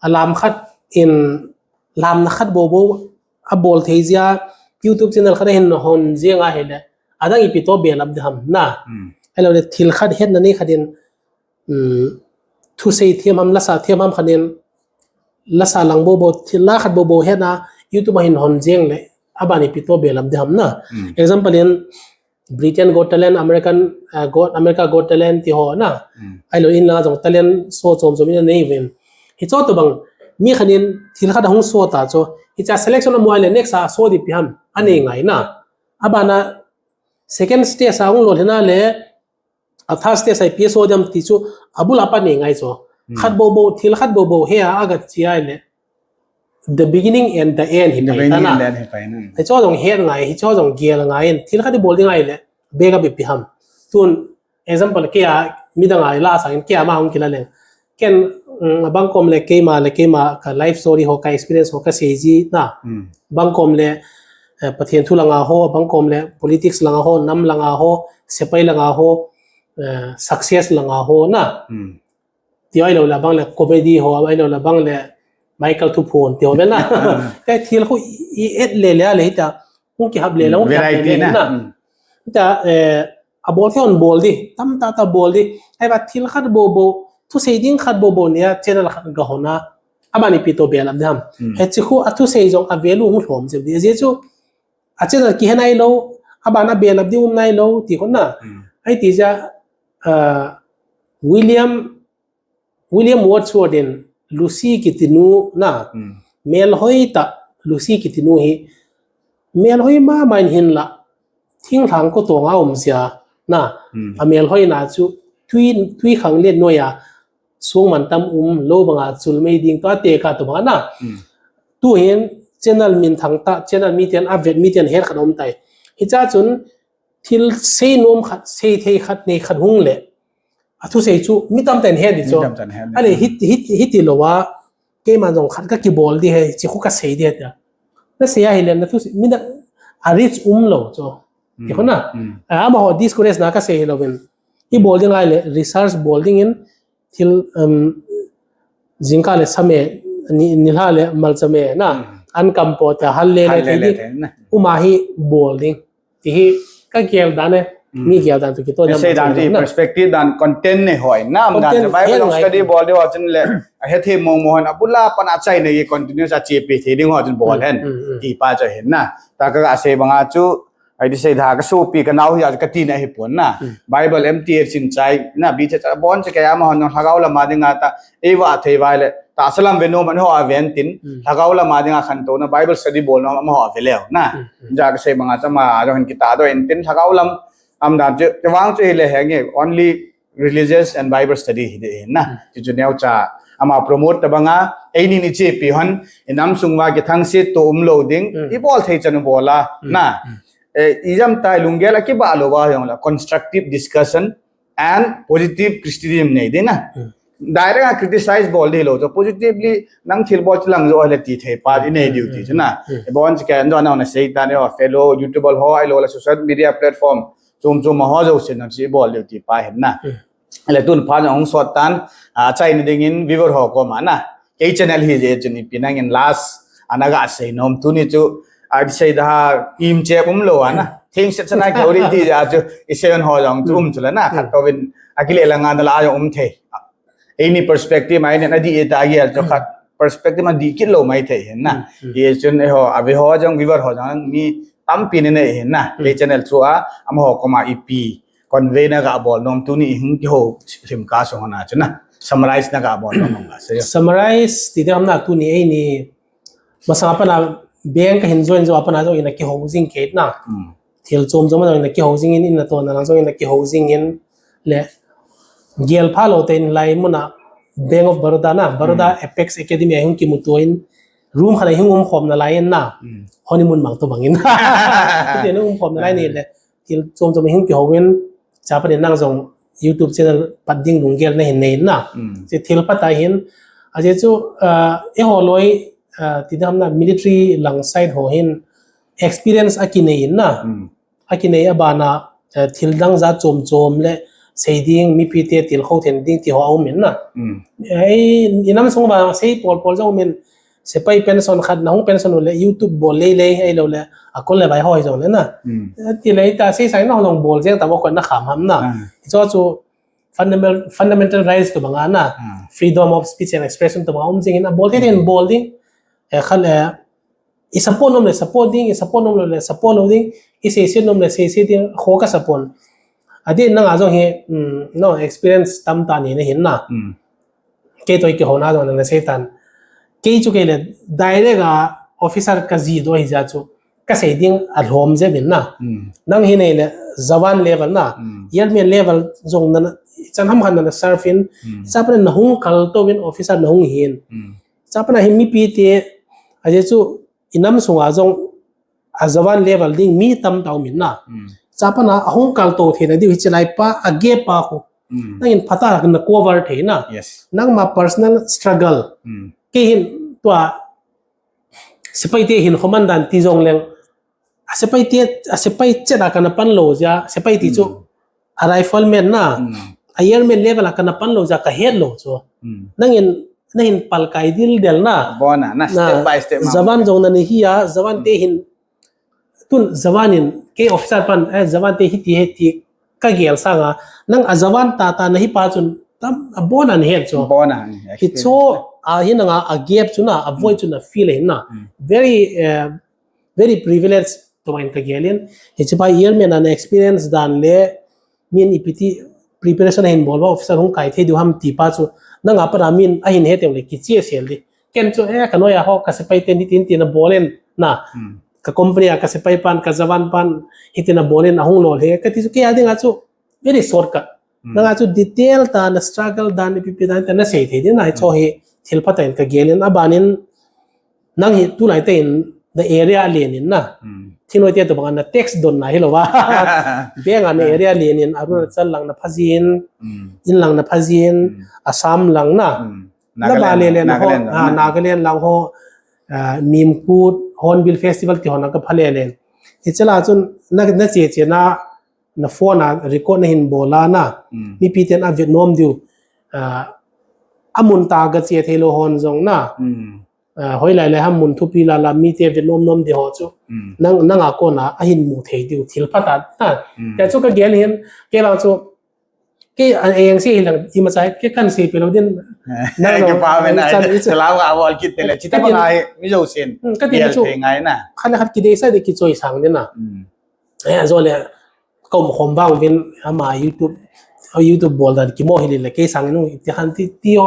Alam khat in, lamna khat bou bou, abol thei jeh a, YouTube channel khat a hin hon jeng ahile. Adang ipi toh belap ding ham na. Ahilou le, thil khat hetna nei khat in, um, thusei thiam ham, lasa thiam ham khat in, lasa lang bou bou, thil la khat bou bou hetna, YouTube a hin hon jeng le, aban ipi toh belap ding ham na. Example in, Britain Got Talent, American, uh, Got, America Got Talent ti ho na. Ahilou in la jong talent show chom chom in anei uvin. Hicho tabang, mi khat in thil khat ahung show ta chu. Hiche a selection amu ahile next a show ding ipi ham. Anei ngai na. Aban a second stage a hung lolhin a le, a third stage a ipi show ding ham ti chu, abul a pat anei ngai chu. Khat bou bou, thil khat bou bou he a, aga che ahile. The beginning and the end hi pai ta na. Hicho jong het ngai, hicho jong gel ngai in, thil khat i bol ding ahile, backup ipi ham. Tun, example, kei a, midang a la sang in, kei a ma hung kila leng. Ken, mm, abang kom le keima le keima ka life story ho, ka experience ho, ka sei ji na. Bang kom le, eh, Pathen thu langa ho, bang kom le politics langa ho, nam langa ho, sepai langa ho, eh, success langa ho na. Ti ahilou le bang le comedy ho, ahilou le bang le Michael Thuphon ti ho ve na. Te thil khu i et le le a le hita, hung kihap le le, hung kihap le le na. Hita, eh, abol thei hon bol di, tamtah tah bol di. Ahivang thil khat bou bou, thusei ding khat bou bou nia channel khat ga hon a. Aban ipi toh belap ding ham. Hiche khu athusei jong a value hung lhom jep di. Ajeh chu, a channel kihe nailou, aban a belap ding um nailou, ti khu na. Ahi ti jeh a, ah, William, William Wordsworth in Lucy kiti nu na. Melhoi tah Lucy kiti nu hi. Melhoi mama in hinlah. Thinglhang kotong a um jeh a na. A melhoina chu tui, tui khang le noi a. Sung mantam um, lou banga chul mei ding toh atekah toh banga na. Tuhin channel minthang tah, channel miten avet miten het khat um tai. Hiche a chun thil sei nom khat, sei thei khat, nei khat hung le. Athusei chu mi tamtah in het di chu. Ahile hiti, hiti, hiti lou a, keima jong khat ka kibol di ahi, hiche khu ka sei di ahi tia. Na sei ahile, na thusei, mi na, a reach um lou chu. Ti khu na. A, amaho discourage na ka sei hilou vin. I bol ding ahile, research bol dingin, thil, um, jingkah le sa me, ni, nilhah le malcha me na. An kam po ta, hal le le thei di. Uma hi bol ding. Ti hi ka gel dan e, mi gel dan toh kitoh jam. Sei dan ti perspective dan content nei hoi. Nam dan Bible study bol di ho chun le, ahethem mong mong hon abul a pat a achaina hi continuous a chepi thei ding ho chun bol hen. Ti pa chu hin na. Ta ka ga sei banga chu, ahi ti sei da ka sopi ka nao hi a ka tina hi pon na. Bible M T F sin chai na, bi che cha bon che ka ya ma hon lhagao lama dinga ta, ei va thei vai le. Tahsa lam ve nom amaho a ven tin, lhagao lama dinga khantouna Bible study bol nom amaho a ve leu na. Jeh a ka sei banga chu ama jong hin kitahdoh in tin lhagao lam, am dan chu, kivang chu hile henge, only religious and Bible study hi de na. Ti chu neocha, ama promote ta banga, eini ni chepi hon, i nam sung uva kithangsit toh um lou ding, i bol thei chan u bol a, na. Eh, i jam tai lunggel a kibah lou va jong la, constructive discussion, and positive criticism nei ding na. Direct a criticize bol di lou, so positively nang thil bol chilang jo le ti thei pa i nei diu ti chu na. Bon chi ken jo na sei ta ne, fellow YouTuber ho ahilou le social media platform chom chom ho jo sin na chi bol diu ti pa hin na. Le tun pha jong hung sot tan, a, achaina dingin viewer ho koma na. Kei channel hi je chun ipi nangin last ana ga sei nom tuni chu, a, sei da ha im che um lou ana. Thing set sana ke ori ti ja chu i sei ho jong chu um chu la na. Khat to vin akile la nga na la jong um thei. Any perspective mai ne na di ta gel chu khat. perspective a dih kit lou mai thei hin na. Hmm, hmm. Hichun eiho, a ve ho jong, viewer ho jong mi tampi nei nei hin na. Hmm. Kei channel through a, amaho koma ipi convey na ga bol nom tuni hung kihou lim ka sung na chu na. Summarize na ga bol nom ga se. Summarize ti ding ham na tuni eini masang a pat a bank ka hin join jou a pat a jong ina kihou jing kei na. Hmm. Thil chom chom a jong ina kihou jing in, ina tohna lang jong ina kihou jing in le gel pha lou tah in lai mun a Bank of Baroda na, Baroda Hmm. Apex Academy a hung kimuto in room khat a hung umkhom na lai in na. Hmm. Honeymoon mang to bang in. Ti na umkhom na lai ni Hmm. le thil chom chom a hung kihou in, cha pat in nang jong YouTube channel pat ding lunggel na hin nei na. Hmm. Che thil pha tah hin, a che chu, ah, eiho loi, ah, ti dam na military lang side ho hin experience a kinei in na. Hmm. A kinei a bana, eh, thil dang jat chom chom le sei ding, mipi te tilkhou then ding ti ho a um in na. Hmm. Eh, i nam sung ba sei pol pol jong um in, sepai pension khat na hung pension le YouTube bol lei lei, ahilou le, a kol le vai ho hi jong le na. Hmm. Eh, ti le ta sei sai na jong bol jeng ta mo ko na kham ham na. Hmm. Cho chu fundamental, fundamental rights to banga na. Hmm. Freedom of speech and expression to banga um jing in a bol te Hmm. bol ding. Eh, khal, eh, i support nom le support ding, i support nom le support lou ding, i sei se nom le sei se ding, kho ka support. A di nang a jong hi, mm, no experience tam tah nei na hin na. Mm. Kei toh i kihou na jong na sei tan. Kei chu kei le direct a officer ka ji doh hi jeh chu ka sei ding a lhom jep in na. Mm. Nang hi nei le jawan level na, Mm. airman level jong na, chan ham khat na serve in, Mm. cha pat na hung kal to in officer na hung hin. Mm. Cha pat na hi mipi te, a je chu i nam sunga jong a jawan level ding mi tam tah um in na. Mm. Cha pat na a hung kal to thei na diu hi chi lai pa a gap pa khu. Mm. Nang in phatah a na cover thei na. Yes. Nang ma personal struggle. Mm. Kei hin tua sepai te hin khoman dan ti jong leng. A sepai te, a sepai chet a kana pan lou jeh a, sepai ti chu Mm. a rifleman na, Mm. a airman level a kana pan lou jeh a ka het lou chu. Mm. Nang in, na hin pal kai dil del na. Bon a, na Na, step by step ma. Jawan jong na ni hi a, jawan te Mm. hin, tun jawan in, kei officer pan, eh, jawan te hiti hiti, ka gel sang a, nang a jawan tah tah na hi pa chun, tam, a bon a na het chu. Bon a, Hi experience chu, na. A hi nang a, a gap chu na, a void Mm. chu na feel hin na. Mm. Very, eh, very privileged to mind ka gel in. Hi chi pa airman a na experience dan le, min ipi ti preparation a hin bol ba officer hung kai thei diu ham ti pa chu, nang a pat a min a hin het le kichia sel di. Ken chu, eh, ka noi a ho, ka sepai te ni tin tin a bol in na. Hmm. Ka company a ka sepai pan, ka jawan pan, hitin a bol in a hung lol he. Ka ti chu kei a ding a chu, very shortcut. Hmm. Nang a chu detail tah na struggle dan, ipi ipi dan, tah na sei thei ding na, hi Hmm. chu hi thil phatah in ka gel in, a ban in, nang hi tulai te in na area len in na. Hmm. Thingnoi te to bang a na tax don na hi lou va. Bank a na Hmm. area len in, Arunachal lang na pha jin, Hmm. in lang na pha jin, Hmm. Assam lang na. Hmm. Na Nagaland, va le le na ho, Nagaland lang ah, na. Nagaland lang ho, ah, Nimkut, Hornbill Festival ti ho na ka pha le le. Hi chi la chun na, na che che na, na phone a record na hin bol a na. Hmm. Mipi ten a vet nom diu. Ah, a mun tah a ga che thei lou hon jong na. Hmm. Ah, hoilai lai ham mun thupi la la mi te vet nom nom di ho chu. Hmm. Nang, nang a kon a, a hin mu thei diu thil phatah na. Hmm. Ti chu ka gel hin, kei vang chu, kei a eng se hi lang, i ma chai, kei kan se pe lou din. Nang Kei lo, pa ve na, chan i chu. Chala ga bol kit te le, chi ta Ka bang tin ai, mi jo sin. Hmm, ka tin Gel chu. Thei ngai na. Khat le khat ki dei sa di ki choi sang din na. Hmm. Eh, a jo le, ka um khom vang vin, ama YouTube, YouTube bol dan ki mo hi le, kei sang nu, ti khan ti, ti ho,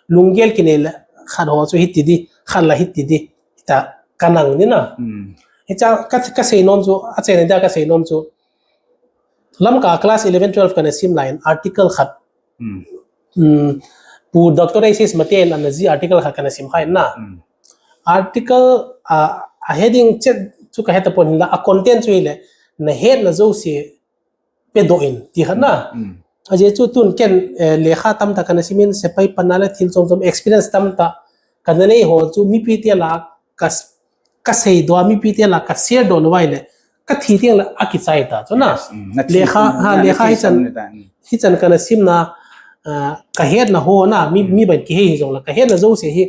lunggel ki nei le, khat ho chu hiti di, khat la hiti di, ta ka nang ni na. Hmm. Hi cha ka, ka sei nom chu, a che ne da ka sei nom chu. Lamka class eleven, twelve ka na sim lai in article khat. Hmm. Hmm. Pu Doctor Isis Mate in ana ji article khat ka na sim khai na. Hmm. Article, ah, a heading chet chu ka het a pon hin la, a content chu hi le, na het na jo se pe doh in, ti khat na. Hmm. A je chu tun ken, eh, lekha tam tah ka na sim in, sepai pan a le thil chom chom experience tam tah ka na nei ho chu mipi te la ka s-, ka sei doh a, mipi te la ka share doh lou vai le, ka thi teng le a kichai ta chu na. Yes, mm, na thi Lekha, na, ha, na lekha thi hi chan, sam le ta, mm. Hi chan ka na sim na, ah, ka het na ho na, mi, Mm. mi ban ki hei hi jong la, ka het na jo se hi,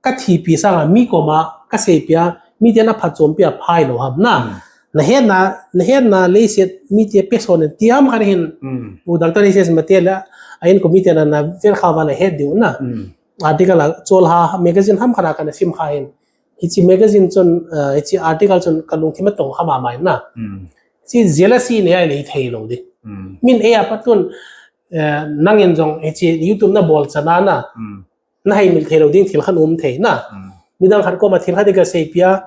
ka thi pi sang a, mi koma, ka sei pi a, mi te na phat chom pi a phai lou ham na. Mm. Na het na, na het na leiset, mi te pe son ti ham kha hin, Mm. u Doctor Isis Mate la, a in ko mi te na, na vel kha va la het diu na. Mm. article a chol ha magazine ham khat a kana sim kha hin. Hiche magazine chun, uh, hiche article chun kalungthim atong kha mama in na. Hmm. Hiche jealousy nei a nei thei lou ding. Hmm. Min ei a pat tun, uh, nangin jong hiche YouTube na bol chana na. Hmm. Na heimil thei lou ding thil khat um thei na. Hmm. Midang khat koma thil khat i kaseipeh a,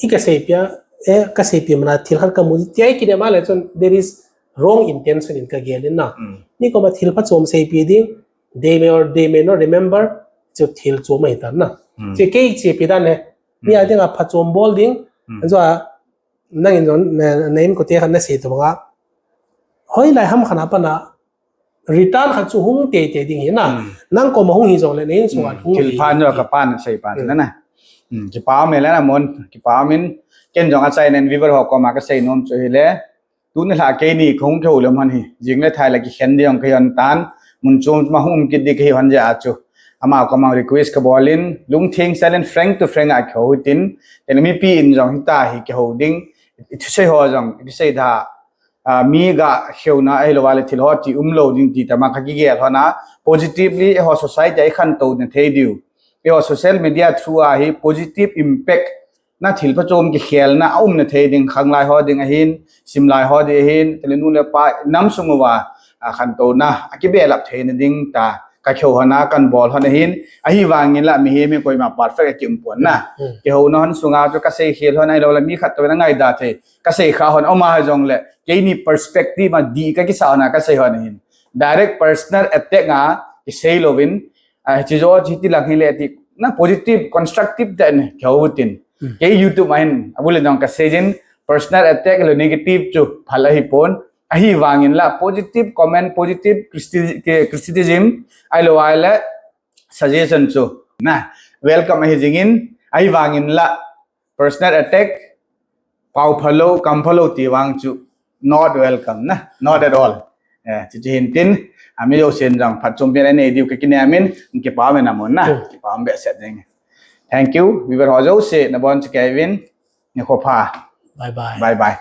i kaseipeh a, eh, kaseipeh mana thil khat kamu ding. Tia i kinem a le chun there is wrong intention in kagel in na. Hmm. Mi koma thil phachom seipeh ding, they may or they may not remember, chu thil chom ahi tan na. Hmm. Chu kei seipeh dan e. Mi a dinga phachom bol ding, Hmm. Anjo a, nangin jong, na, na inkote khat nasei tobang a. Hoilai ham khat a pat a, return khat chu hung teitei ding hi na. Hmm. Nang koma hung hi jongle, na insunga Hmm. hung Thil hi. pha jo kapan sei pan Hmm. na na. Hmm. Kipa um le na mon, kipa um in, ken jong achaina in viewer ho koma kasei nom chu hile. Tuni lha keini kahung kihou lem hon hi. Jing le thai le kikhen ding kahi hon tan. Mun chom ma hung um kit ding kahi hon jeh a chu. Ama koma request kabol in, lungtheng sel in frank to frank a kihou tin. Tena mipi in jong hita hi kihou ding. I thusei ho jong, i thusei da. Ah, mi ga kheuna ahilou le thil ho ti um lou ding ti tama kakigel hon a. Positively, eiho society a i khantou na thei diu. Eiho social media through a hi positive impact na thil phachom kikhelna a umna thei ding, khanglai ho ding ahin, simlai ho ding ahin, tele nu le pa nam sung uva, a, khantouna, a kibelap theina ding ta, kakihou hon a kanbol hon ahin, ahivangin la mihem hi koima perfect a kium pon na. Hmm. Kihouna hon sunga chu kasei khel hon ahilou le mi khat toh na ngaida thei, kasei kha hon aum a jongle, keini perspective a dih kakisa hon a kasei hon ahin. Direct personal attack a, kisei louvin, Ah, hiche jo, hiche ti lang hile ti, na positive, constructive tah in kihou tin. Hmm. Kei YouTube a hin, abul le jong kasei jin, personal attack le negative chu phal ahi pon. Ahivangin la, positive comment, positive criti-, ke-, criticism, ahilou le suggestion chu. Na, welcome ahi jingin, ahivangin la, personal attack, pao phalou, kam phalou ti vang chu, not welcome na, not at all. Eh, chu chu hin tin, ami jousen jong phatchompi na nei diu kakinem in, kipa um e na mon na, Hmm. kipa um behseh jing. Thank you, viewer ho jouse, nabon chu Kevin, nikho pha. Bye bye. Bye bye.